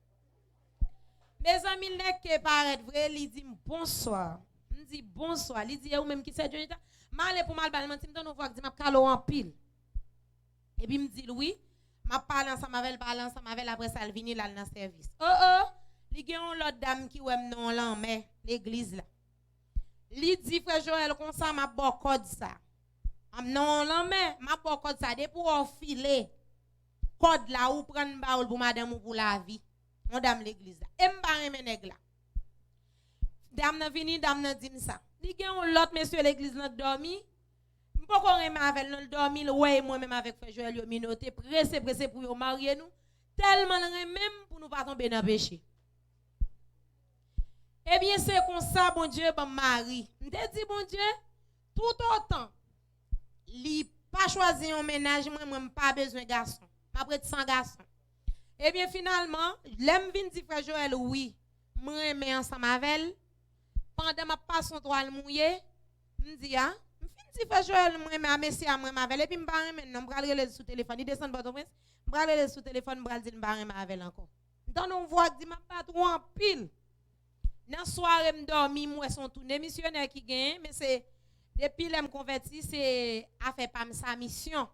Mezanmi, l nèke parèt vre, li di m, "Bonswa." M di, "Bonswa." Li di, "E ou menm ki sè Jonita?" M ale pou m al ba l manti, m tande yon vwa k di m, "M ap kale w anpil." Epi m di l, "Wi." M ap pale ansanm avè l, pale ansanm avè l, apre sa l vini, l al nan sèvis. O, o, li gen yon lòt dam ki wè m nan yon lanmè legliz la. Li di frè Joël konsa, "M ap ba w kòd sa. M nan yon lanmè, m ap ba w kòd sa. Depi w wè w file kòd la, ou pran m ba w l pou madanm ou pou lavi." Yon dam legliz la. E m pa renmen nèg la. Dam nan vini, dam nan di m sa. Li gen yon lòt mesye legliz lan k dòmi. M poko renmen avè l non, l dòmi, l wè e mwen menm avèk frè Joël yo minote, prese, prese pou yo marye nou. Tèlman l renmen m pou nou pa tonbe nan peche. Ebyen, se konsa Bondye ban m mari. M te di Bondye, toutotan li pa chwazi yon mennaj, mwen, mwen, m pa bezwen gason. M ap ret san gason. Ebyen, finalman, lè m vin di frè Joël wi, m renmen ansanm avè l, pandan m ap pase yon twal mouye, m di, a, m fin di frè Joël m renmen a, mesye a m renmen avè l, epi m pa renmen l non, m pral rele l sou telefòn. Li desann Pòtoprens, m pral rele l sou telefòn, m pral di l m pa renmen avè l ankò. M tande yon vwa k di m ap bat ou anpil. Nan sware m dòmi, m wè se yon toune misyonè ki genyen, men se depi lè m konvèti, se afè pa m sa, misyon.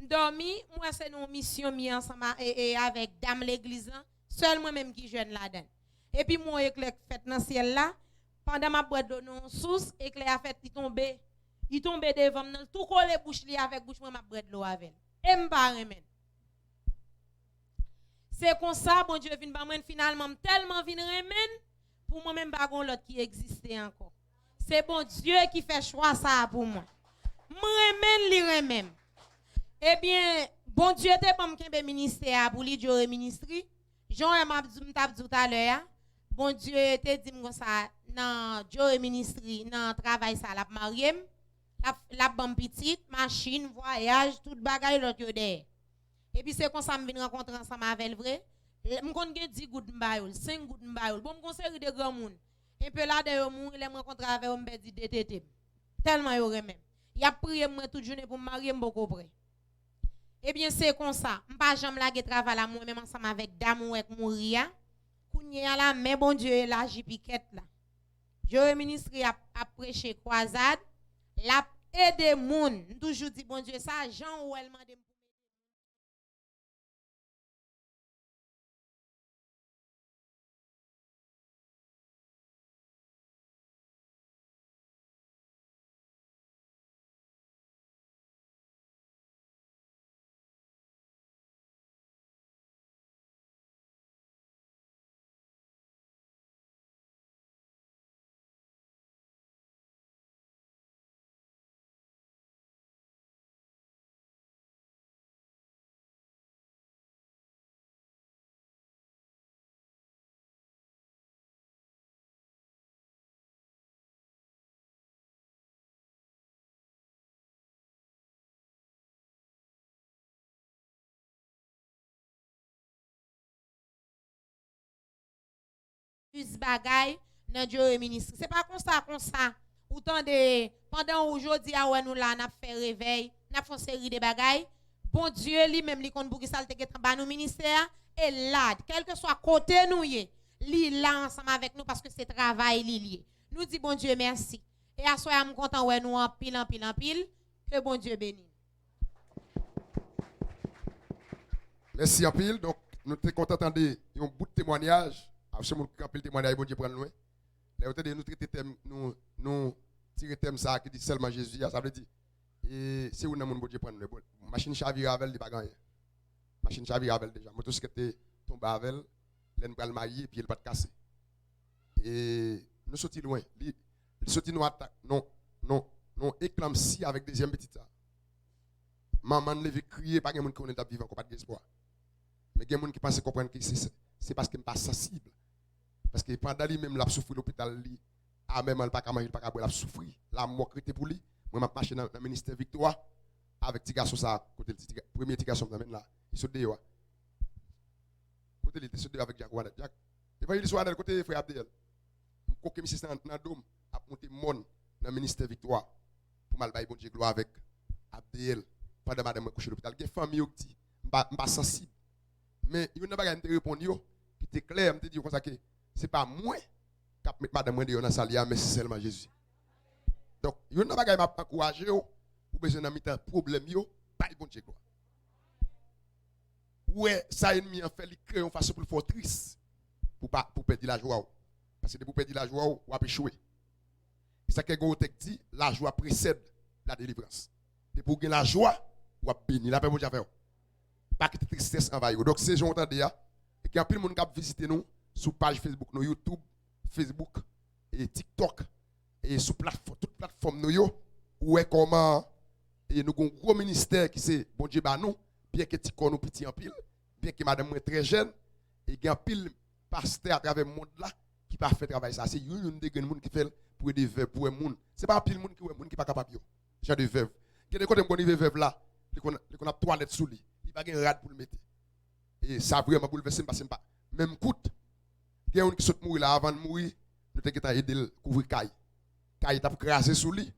M dòmi, m wè se nan yon misyon m ye ansanm a, e, e, avèk dam legliz lan, sèl mwen menm ki jèn ladan l. Epi m wè yon eklè k fèt nan syèl la, pandan m ap bwè dlo nan yon sous, eklè a fèt, li tonbe, li tonbe devan m nan, l tou kole bouch li avèk bouch mwen, m ap bwè dlo avè l. E m pa renmen l. Se konsa Bondye vin ban mwen l, finalman m tèlman vin renmen l, pou mwen menm pa gen yon lòt ki egziste ankò. Se Bondye ki fè chwa sa a pou mwen. M renmen l, li renmen m. Ebyen, Bondye te ban m kenbe ministè a pou li, Djore Ministri. Jan w wè m ap di, m t ap di w talè a, Bondye te di m konsa nan Djore Ministri, nan travay sa a, l ap marye m, l ap, l ap ban m pitit, machin, vwayaj, tout bagay lòt yo dèyè. Epi se konsa m vin rankontre ansanm avè l vre. M konn gen dis goud m ba yo l, senk goud m ba yo l. Bon, m gon seri de granmoun. Enpe ladan yo mouri, lè m rankontre avè yo, m pèdi de tete m. Tèlman yo renmen m. Y ap priye m, mwen, tout jounen pou m marye, m poko prè. Ebyen, se konsa. M pa janm lage travay la, mwen menm ansanm avèk dam ou wè k mouri a. Kounye a la, men Bondye elaji pikèt la. Joe Ministry ap, ap preche kwazad, l ap ede moun. M toujou di Bondye sa, jan ou wè l mande m pou m ede moun. Plis bagay nan Joe Ministry. Se pa konsa, konsa. Ou tande, pandan ou jodi a wè nou la, n ap fè revèy, n ap fè yon seri de bagay. Bondye li menm, li konn poukisa l te gentan ba nou ministè a. E la, kèlkeswa kote nou ye, li la ansanm avèk nou paske se travay li l ye. Nou di Bondye mèsi. E aswè a, m kontan wè nou anpil, anpil, anpil. Ke Bondye beni. Mèsi anpil. Donk, nou te kontan tande yon bout temwanyaj. Paske moun ki gen anpil temwanyaj, Bondye pran l lwen. Lè yo tande nou trete tèm, nou, nou tire tèm sa a ki di sèlman Jezi a, sa vle di, e, se youn nan moun Bondye pran lwen. Bon, machin chavire avè l, li pa gen anyen. Machin chavire avè l deja. Motosiklèt te tonbe avè l, lè n pral marye, pye l pa t kase. E nou soti lwen. Li, li soti nan atak, nan, nan, nan eklanmsi avèk dezyèm pitit sa. Manman l leve kriye, pa gen moun ki konnen l t ap viv ankò, pa t gen espwa. Men gen moun ki panse konprann ke se, se, se paske m pa sansib. Paske pandan li menm l ap soufri lopital, li amèman, li pa ka manje, li pa ka bwè, l ap soufri. Lamò k rete pou li. Mwen, m ap mache nan, nan ministè viktwa avèk ti gason sa a, kote l, ti, ti, premye ti gason m nan men l la. Li sot deyò a. Kote li, li te sot deyò avèk Jack Wanèt. Jack, Evanjelis Wanèt, kote frè Abdeel? M koke misye nan, nan do m, ap monte mòn nan ministè viktwa pou m al bay Bondye glwa avèk Abdeel pandan madanm mwen kouche lopital. Gen fanmi yo ki di, m pa, m pa sansib. Men youn nan bagay m te reponn yo, ki te klè, m te di yo konsa ke se pa mwen k ap met madanm mwen deyò nan sal ya, men se sèlman Jezi. Donk, youn nan bagay m ap ankouraje w, ou bezwen nan mitan pwoblèm yo, bay Bondye glwa. Ou wè sa ènmi an fè, li kreye yon fason pou l fè w tris, pou pa, pou pèdi lajwa w. Paske depi w pèdi lajwa w, w ap echwe. E sa k fè gen yon tèks di, la joie précède la délivrance. Depi w gen lajwa, w ap beni. Lapè Bondye avè w. Pa kite tristès anvayi w. Donk, se jan w tande a, e gen anpil moun k ap vizite nou sou paj Facebook nou, YouTube, Facebook, e TikTok, e sou platfò-, tout platfòm nou yo, ou wè kòman, e nou gen yon gwo ministè ki se Bondye ba nou, byenke ti kò nou piti anpil, byenke madanm mwen trè jèn, e gen anpil pastè atravè mond la ki pa fè travay sa. Se youn youn de grenn moun ki fè l pou ede vèv, pou wè moun. Se pa anpil moun ki wè moun ki pa kapab yo. Jan de vèv. Gen de kote m konn rive vèv la, li konn, li konn ap twalèt sou li. Li pa gen rad pou l mete. E sa vrèman boulvèse m paske m pa, menm kout. Gen youn ki sot mouri la, avan l mouri, nou te gentan ede l kouvri kay. Kay t ap kraze sou li.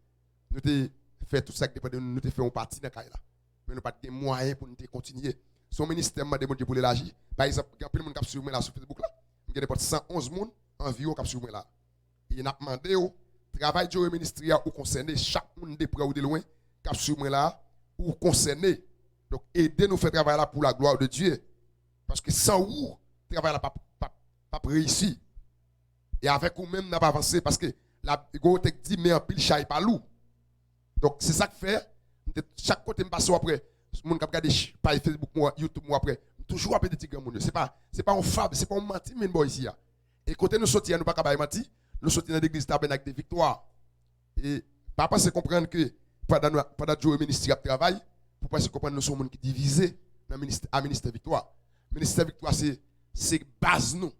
Nou te fè tout sa k depann de nou, nou te fè yon pati nan kay la. Men nou pa t gen mwayen pou nou te kontinye. Se yon ministè m mande Bondye pou l elaji. Pa egzanp, gen anpil moun k ap swiv mwen la sou Facebook la. M gen nenpòt san onz moun anviwon k ap swiv mwen la. E n ap mande w, travay Joe Ministry a ou konsène, chak moun de prè ou de lwen k ap swiv mwen la, ou konsène. Donk, ede nou fè travay la pour la gloire de Dieu. Paske san ou, travay la p ap, p ap, p ap reyisi. E avèk ou menm, n ap avanse, paske la, gen yon tèks di, men anpil chay pa lou. Donk, se sa k fè, m te, chak kote m pase, w ap wè moun k ap gade ch-, paj Facebook mwen, YouTube mwen, w ap wè, m toujou ap ede ti granmoun yo. Se pa, se pa yon fab, se pa yon manti m vin ba w isi a. E kote nou soti a, nou pa ka bay manti, nou soti nan legliz Tabènak de Viktwa. E pa panse konprann ke pandan nou, pandan Joe Ministry ap travay, pou panse konprann nou se yon moun ki divize nan ministè, a Ministè Viktwa. Ministè Viktwa se, se baz nou.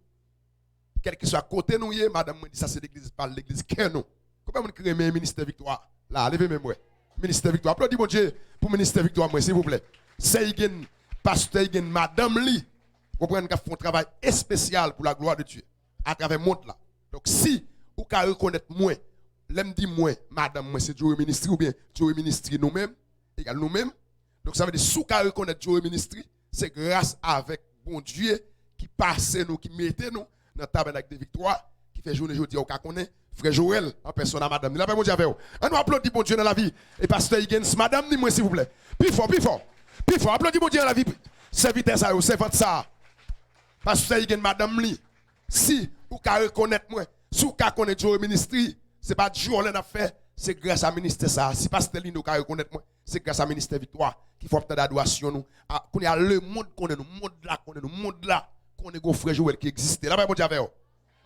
Kèlkeswa kote nou ye, madanm mwen di sa se legliz pa l, legliz kè nou. Konbyen moun ki renmen Ministè Viktwa la? Leve men mwen. Ministè Viktwa. Aplodi Bondye pou Ministè Viktwa mwen, silvouplè. Sè Igèn, pastè Igèn, madanm li, Ou konprann, k ap fè yon travay espesyal pou la glwa de Dye atravè mond la. Donk, si ou ka rekonèt mwen, lè m di mwen, madanm mwen se Joe Ministry oubyen Joe Ministry nou menm, egal nou menm. Donk, sa vle di, si w ka rekonèt Joe Ministry, se gras avèk Bondye ki pase nou, ki mete nou nan Tabènak de Viktwa, ki fè jounen jodi a ou ka konnen frè Joel an pèsòn a madanm li. Lapè Bondye avè w. Ann nou aplodi Bondye nan lavi e pastè Higgins, madanm ni mwen, silvouplè. Pi fò, pi fò. Pi fò. Aplodi Bondye nan lavi sèvitè sa yo, sèvant sa a. Pastè Higgins, madanm li. Si ou ka rekonèt mwen, si ou ka konnen Joe Ministry, se pa djòlè n ap fè, se gras a ministè sa a. Si pastè Lino ka rekonèt mwen, se gras a ministè Viktwa ki fè w ap tande adorasyon nou. A, kounye a, lemonn konnen nou, mond la konnen nou, mond la konnen gon frè Joel ki egziste. Lapè Bondye avè w.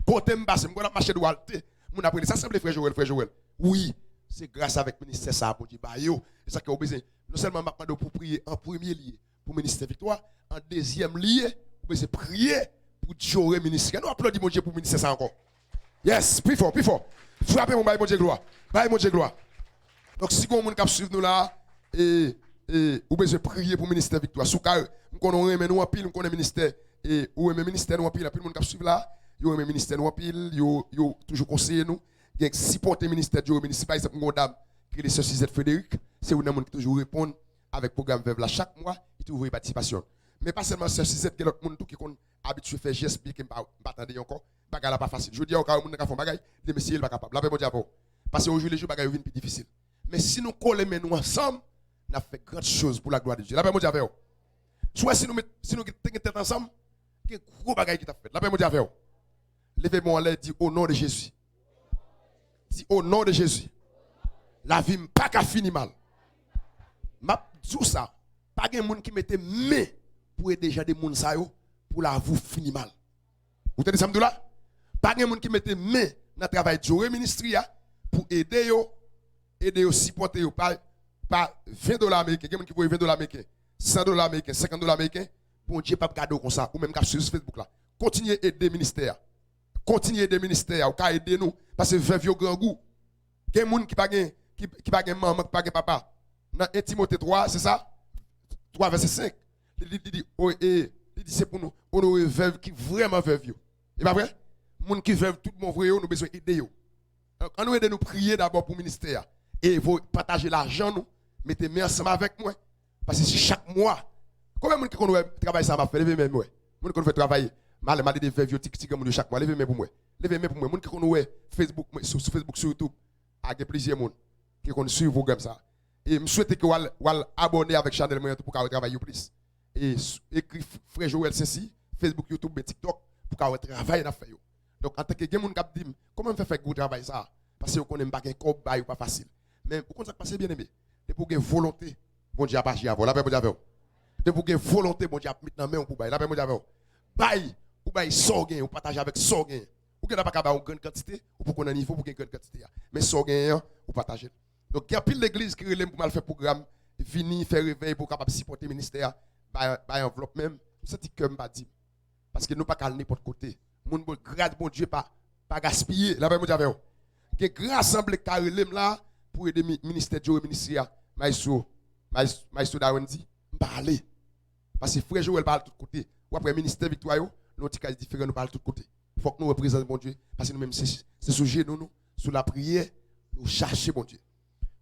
Kote m pase, m konn ap mache dwat te, moun ap rele, sa sanble frè Joel, frè Joel. Wi, se gras avèk ministè sa a Bondye ba yo. E sa ke w bezwen, non sèlman m ap mande w pou w priye an premye lye pou ministè Viktwa, an dezyèm lye, ou bezwen priye pou Joe Ministry. Ann nou aplodi Bondye pou ministè sa a ankò. Yes, pi fò, pi fò. Frape pou bay Bondye glwa. Bay Bondye glwa. Donk, si gon moun k ap swiv nou la, e, e, ou bezwen priye pou ministè Viktwa. Si w ka, m konnen w renmen nou anpil, m konnen ministè, e, ou renmen ministè nou anpil, anpil moun k ap swiv la, yo renmen ministè nou anpil, yo, yo toujou konseye nou. Gen sipòte ministè Joe Ministry. Pa egzanp, m gen yon dam ki rele Sè Suzette Frédéric, se youn nan moun ki toujou reponn avèk pwogram Vèv la chak mwa, li toujou voye patisipasyon. Men pa sèlman Sè Suzette, gen lòt moun tou ki konn abitye fè jès byen ke m pa, m pa tande yo ankò. Bagay la pa fasil. Jodi a, ou ka wè moun nan ka fè yon bagay, li di mesye, li pa kapab. Lapè Bondye avè w. Pase ojou lejou, bagay yo vin pi difisil. Men si nou kole men nou ansanm, n ap fè grand choz pou la glwa de Dye. Lapè Bondye avè w. Si w wè, si nou met, si nou te gen tèt ansanm, gen gwo bagay ki t ap fèt. Lapè Bondye avè w. Leve men w anlè, di, "O non de Jezi." Di, "O non de Jezi, lavi m pa ka fini mal." M ap di w sa, pa gen moun ki mete men pou ede jan de moun sa yo pou lavi w fini mal. Ou tande sa m di w la? Pa gen moun ki mete men nan travay Joe Ministry a pou ede yo, ede yo, sipòte yo pa, pa ven dola ameriken. Gen moun ki voye ven dola ameriken, san dola ameriken, senkant dola ameriken. Bondye p ap gade w konsa. Ou menm k ap swiv sou Facebook la, kontinye ede ministè a. Kontinye ede ministè a. Ou ka ede nou, paske vèv yo grangou. Gen moun ki pa gen, ki, ki pa gen manman, ki pa gen papa. Nan en Timote twa, se sa? Twa vèsè senk. Li, li, li di, o, e, li di se pou nou onore vèv ki vrèman vèv yo. E pa vre? Moun ki vèv tout bon vre yo, nou bezwen ede yo. Donk, ann nou ede nou priye dabò pou ministè a. E vo-, pataje lajan nou, mete men ansanm avèk mwen. Paske si chak mwa, konbyen moun ki konn wè travay sa a m ap fè? Leve men m wè. Moun ki konn fè travay, m al, m al ede vèv yo, ti, ti granmoun yo chak mwa. Leve men pou mwen. Leve men pou mwen. Moun ki konn wè Facebook mwen, sou, sou Facebook, sou YouTube, a gen plizyè moun ki konn swiv pwogram sa. E m swete ke w al, w al abòne avèk chanèl mwen an tou pou w ka wè travay yo plis. E s-, ekri f-, Frè Joel Sensi, Facebook, YouTube, men TikTok, pou w ka wè travay n ap fè yo. Donk, antanke gen moun k ap di m, "Kòman m fè fè gwo travay sa a?" Paske yo konnen m pa gen kòb, bagay yo pa fasil. Men, ou konn sa k pase, byeneme? Depi w gen volonte, Bondye ap aji avè w. Lapè Bondye avè w. Depi w gen volonte, Bondye ap met nan men w pou w bay. Lapè Bondye avè w. Bay, ou bay sa w genyen, ou pataje avèk sa w genyen. Ou genlè pa ka bay yon grenn kantite, ou poko nan nivo pou gen grenn kantite a. Men sa w genyen an, ou pataje l. Donk, gen anpil legliz ki rele m pou m al fè pwogram, vini, fè revèy pou w kapab sipòte ministè a, bay, bay anvlòp, men m santi kè m pa di m. Paske nou pa ka al nenpòt kote. Moun bon, gras Bondye pa, pa gaspiye. Lapè Bondye avè w. Gen gra sanble k ka rele m la pou ede mi-, ministè Joe Ministry a. Maestro, Maes-, Maestro Darwin di, m pa ale. Paske frè Joel pa al tout kote. W ap wè ministè Viktwa yo, nan yon ti kay diferan, nou pa al tout kote. Fòk nou wè prezans Bondye, paske nou menm se, se sou jenou nou, sou lapriyè, nou chache Bondye.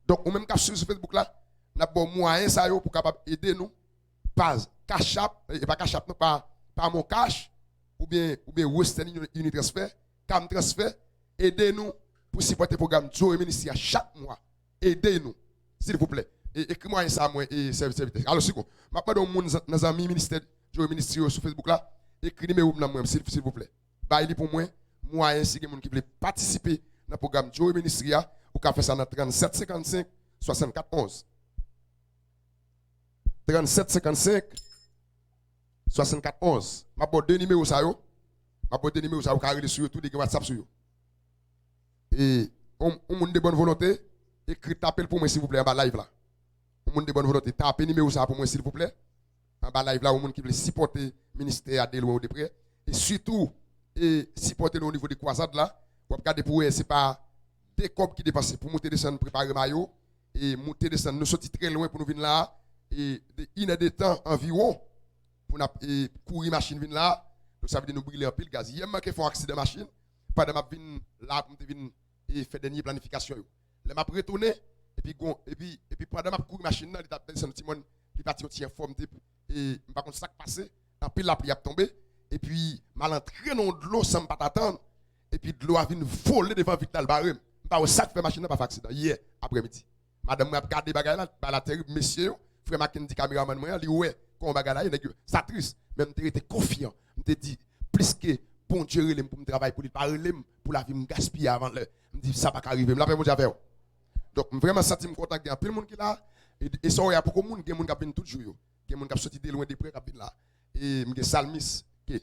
Donk, ou menm k ap swiv sou Facebook la, n ap ba w mwayen sa yo pou w kapab ede nou pa Cash App, e pa Cash App non, pa, pa Mon Cash, oubyen, oubyen Western Union, Unitransfer, Cam Transfer, ede nou pou sipòte pwogram Joe Ministry a chak mwa. Ede nou, silvouplè. E, ekri mwayen sa a mwen, e sèvi, sèvitè. Alò, siko, m ap mande yon moun zan-, nan zanmi ministè Joe Ministry yo sou Facebook la, ekri nimewo m nan mwen, sil-, silvouplè. Bay li pou mwen, mwayen si gen moun ki vle patisipe nan pwogram Joe Ministry a, ou ka fè sa nan trannsèt senkannsenk swasannkat onz. Trannsèt senkannsenk swasannkat onz. M ap ba w de nimewo sa yo. M ap ba w de nimewo sa yo, ou ka rele sou yo tou, de gen WhatsApp sou yo. E, yon, yon moun de bòn volonte, ekri, tape l pou mwen, silvouplè, anba live la. Yon moun de bòn volonte, tape nimewo sa a pou mwen, silvouplè. Anba live la, yon moun ki vle sipòte ministè a de lwen ou de prè. E sitou, e sipòte nou o nivo de kwazad la. W ap gade pou wè, se pa de kòb ki depanse pou moute desann, prepare mayo, e moute desann. Nou soti trè lwen pou nou vin la a, e de inè de tan anviwon. pou n ap e, kouri machin vin la. Donk, sa vle di nou brile anpil gaz. Yè, m manke fè yon aksidan machin pandan m ap vin la pou m te vin e, fè dènye planifikasyon yo. Lè m ap retounen, epi gon, epi, epi pandan m ap kouri machin nan, li t ap desann yon ti mòn, li pati yon ti enfòm, m te, e, m pa konn sa k pase, anpil lapli ap tonbe, epi m al antre nan yon dlo san m pa t atann, epi dlo a vin vole devan vit la, l bare m. M pa wè sa k fè machin nan pa fè aksidan yè aprèmidi. Madanm mwen ap gade bagay la, bagay la tèrib, mesye yo, frè Mackendy kameramann mwen an, li wè kòman bagay la ye, nèg yo, sa tris, men m te rete konfyan, m te di, plis ke Bondye rele m pou m travay pou li, li pa rele m pou lavi m gaspiye avan lè. M di, sa pa ka rive m, lapè Bondye avè w. Donk, m vrèman santi m kontan, gen anpil moun ki la, e, e sa w wè a poko moun, gen moun k ap vin tout jou yo, gen moun k ap soti de lwen de prè k ap vin la. E m gen salmis, ke,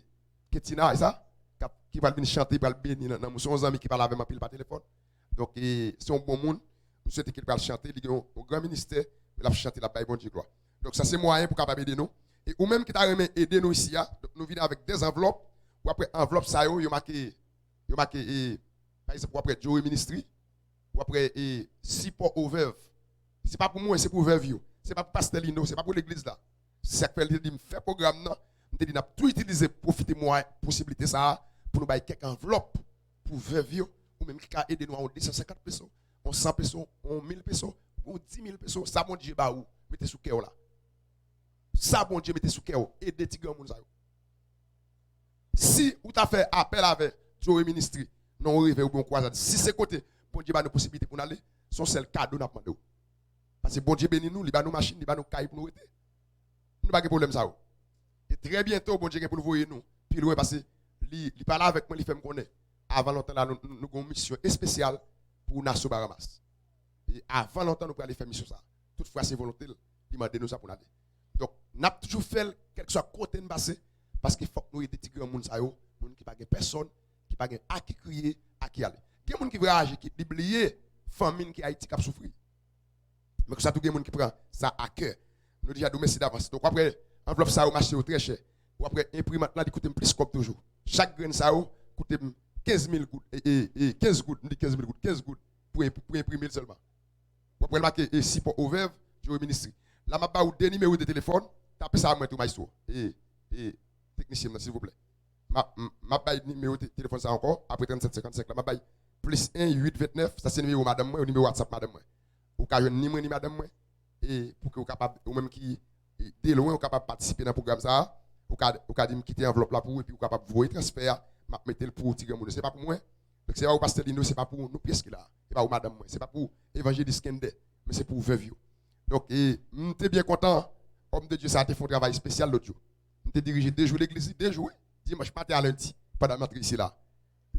Ketina, e sa, k ap, ki pral vin chante, pral beni nan, nan, se yon zanmi ki pale avè m anpil pa telefòn. Donk, e, se yon bon moun, m swete ke l pral chante, li gen yon, yon gran ministè, l ap chante, l ap bay Bondye glwa. Donk, sa se mwayen pou kapab ede nou. E ou menm ki ta renmen ede nou isi a, donk nou vini avèk de anvlòp, w ap wè anvlòp sa yo, yo make, yo make, e, pa egzanp, w ap wè Joey Ministry, w ap wè, e, sipò o vèv. Se pa pou mwen, se pou vèv yo. Se pa pou pastè Lino, se pa pou legliz la. Se sa k fè li te di m fè pwogram nan, m te di n ap tou itilize, pwofite mwayen, posiblite sa a, pou nou bay kèk anvlòp pou vèv yo, ou menm ki ka ede nou a yon de san senkant peso, yon san peso, yon mil peso, yon di mil peso, sa Bondye ba ou, mete sou kè w la. Sa Bondye mete sou kè w, ede ti granmoun sa yo. Si ou ta fè apèl avè Joey Ministry nan yon revèy oubyen yon kwazad, si se kote Bondye ba nou posiblite pou n ale, se yon sèl kado n ap mande w. Paske Bondye beni nou, li ba nou machin, li ba nou kay pou nou rete. Nou pa gen pwoblèm sa yo. E trè byento, Bondye gen pou l voye nou pi lwen, paske li, li pale avèk mwen, li fè m konnen. Avan lontan la, nou, nou, nou gen yon misyon espesyal pou Nassau Bahamas. E avan lontan, nou prale fè misyon sa. Toutfwa, se volonte l, li mande nou sa pou n ale. Donk, n ap toujou fè l, kèlkeswa kote n pase, paske fòk nou ede ti granmoun sa yo, moun ki pa gen pèsòn, ki pa gen a ki kriye, a ki ale. Gen moun ki vwayaje, ki li bliye fanmi n ki Ayiti k ap soufri. Men konsa tou gen moun ki pran sa a kè. Nou deja di w mèsi davans. Donk, w ap wè anvlòp sa yo mache yo trè chè. W ap wè enprimant la, li koute m plis kòb toujou. Chak grenn sa yo koute m kenz mil goud, e, e, e, kenz goud, m di kenz mil goud, kenz goud pou enp-, pou enprime l sèlman. W ap wè l make, e, sipò o vèv, Joey Ministry. La, m ap ba ou de nimewo de telefòn, tape sa a mwen tou, maestro. E, e, teknisyen m nan, silvouplè. M ap, m, m ap bay nimewo te-, telefòn sa ankò, apre trannsèt senkannsenk la, m ap bay plis en uit ventnèf, sa se nimewo madanm mwen, nimewo WhatsApp madanm mwen. Ou ka jwenn ni mwen, ni madanm mwen, e pou ke ou kapab, ou menm ki, e, de lwen, ou kapab patisipe nan pwogram sa a, ou ka, ou ka di m kite anvlòp la pou ou, epi ou kapab voye transfè a, m ap mete l pou ti granmoun yo. Se pa pou mwen, donk se pa pou pastè Lino, se pa pou nou pyès ki la, se pa pou madanm mwen, se pa pou evanjelis Kende, men se pou vèv yo. Donk, e, m te byen kontan, òm de Dye sa a te fè yon travay espesyal lòt jou. M te dirije de jou legliz li, de jou, wi. Dimanch maten a lendi, pandan m antre isi la.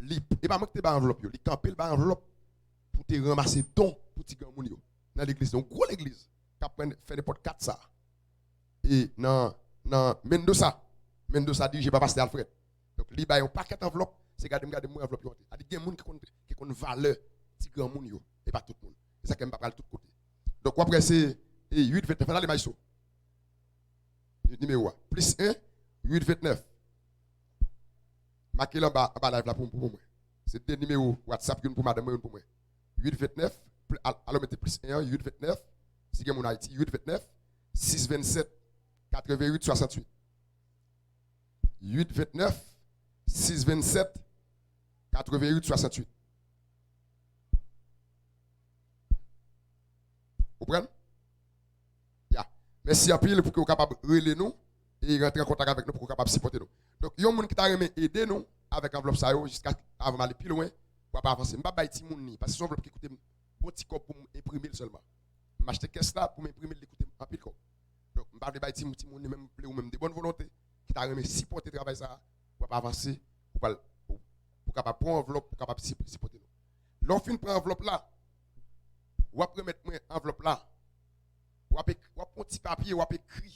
Li, e pa mwen ki te bay anvlòp yo, li kanpe, l bay anvlòp pou te ranmase don pou ti granmoun yo nan legliz, yon gwo legliz k ap pran, fè nenpòt kat sa. E nan, nan Mendoza, Mendoza dirije pa pastè Alfred. Donk, li bay yon pakèt anvlòp, se gade m gade m wè anvlòp yo antre. Sa di gen moun ki konn, ki konn valè ti granmoun yo, e pa tout moun. E sa k fè m pa pral tout kote. Donk, w ap wè se, e, uit ventnèf, ann ale, maestro. Ni-, nimewo a. Plis en, uit ventnèf. Make l anba, anba live la pou, pou mwen. Se de nimewo WhatsApp, youn pou madanm mwen, youn pou mwen. Uit ventnèf, pl-, al-, alò mete plis en an, uit ventnèf, si gen moun Ayiti, uit ventnèf, sis vennsèt, katrevenn uit, swasanntuit. Uit ventnèf, sis vennsèt, katrevenn uit, swasanntuit. Ou pran? Ya. Mèsi anpil pou ke w kapab rele nou e rantre an kontak avèk nou pou ke w kapab sipòte nou. Donk, yon moun ki ta renmen ede nou avèk anvlòp sa yo, jiska avan m ale pi lwen, w ap avanse. M p ap bay timoun li, paske se yon anvlòp ki koute m bon ti kòb pou m enprime l sèlman. M achte kès la, pou m enprime l, li koute m anpil kòb. Donk, m pa vle bay timoun, timoun li menm, m vle ou menm de bòn volonte, ki ta renmen sipòte travay sa a, w ap avanse, ou pral, ou, ou kapab pran anvlòp, ou kapab sip-, sipòte nou. Lè w fin pran anvlòp la, w ap remèt mwen anvlòp la. W ap ek-, w ap pran yon ti papye, w ap ekri.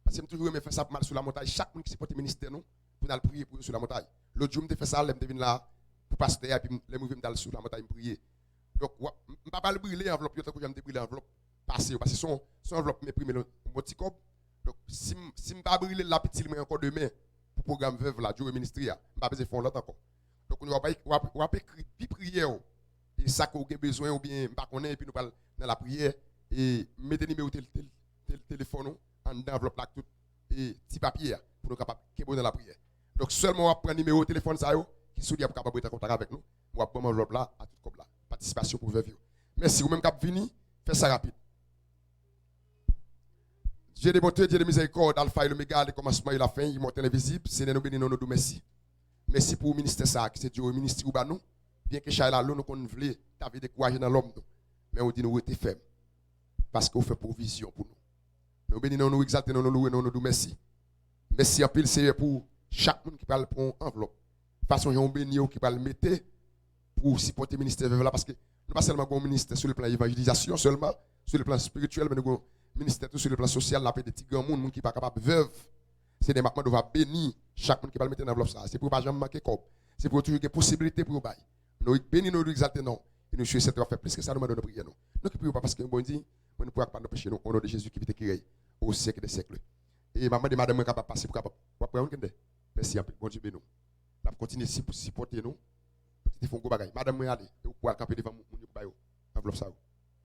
Paske m toujou renmen fè sa pou m al sou lamontay, chak moun ki sipòte ministè nou, pou n al priye pou yo sou lamontay. Lòt jou, m te fè sa, lè m te vin la, pou pastè a, epi m, lè m rive, m t al sou lamontay, m priye. Donk, w ap, m, m pa pral brile anvlòp yo tankou jan m te brile anvlòp pase yo, paske se yon, se yon anvlòp m enprime l yon bon ti kòb. Donk, si m, si m pa brile l la, ap itil mwen ankò demen pou pwogram vèv la, Joey Ministry a, m pa bezwen fè yon lòt ankò. Donk, kounye a, w ap, w ap, w ap ekri bi priyè w, e sa ke w gen bezwen, oubyen m pa konnen, epi nou pral nan lapriyè, e mete nimewo tel-, tel-, tel-, telefòn ou anndan anvlòp la ak tout e, ti papye a, pou nou kapab kenbe w nan lapriyè. Donk, sèlman w ap pran nimewo telefòn sa yo, ki sou li ap kapab rete an kontak avèk nou. W ap ban m anvlòp la, a tout kòb la. Patisipasyon pou vèv yo. Mèsi, ou menm k ap vini, fè sa rapid. Dieu de bonté, Dieu de miséricorde, Alpha et l'Oméga, le commencement et la fin, immortel invisible, Senyè, nou beni non, nou di w mèsi. Mèsi pou ministè sa a, ki se di w ministri ou ba nou. Byenke chay la lou, nou konn vle ta vle dekouraje nan lòm nou. Men ou di nou rete fèm. Paske ou fè pwovizyon pou nou. Nou beni non, nou egzalte non, nou louwe non, nou di w mèsi. Mèsi anpil, Senyè, pou chak moun ki pral pran yon anvlòp. Fason jan w beni yo ki pral mete pou sipòte ministè vèv la, paske nou pa sèlman gen yon ministè sou le plan evanjelizasyon sèlman, sou le plan espirityèl, men nou gen yon ministè tou sou le plan sosyal, n ap ede ti granmoun, moun ki pa kapab vèv. Senyè, m ap mande w va beni chak moun ki pral mete nan anvlòp sa a. Se pou yo pa janm manke kòb. Se pou yo toujou gen posiblite pou yo bay. Nou beni non, nou egzalte non. E nou sou sèt w ap fè plis ke sa, nou mande w nan priyè nou. Nou ki priye w pa paske nou Bondye, men nou priye w ak pa anpeche nou, o non de Jezi ki vit e ki rèy o syèk de syèk. E m ap mande madanm mwen kapab pase pou kapab. W ap pran yon kende? Mèsi anpil. Bondye beni w. N ap kontinye si-, sipòte nou. Ou te fè yon gwo bagay. Madanm mwen ale. E ou pral kanpe devan moun, moun yo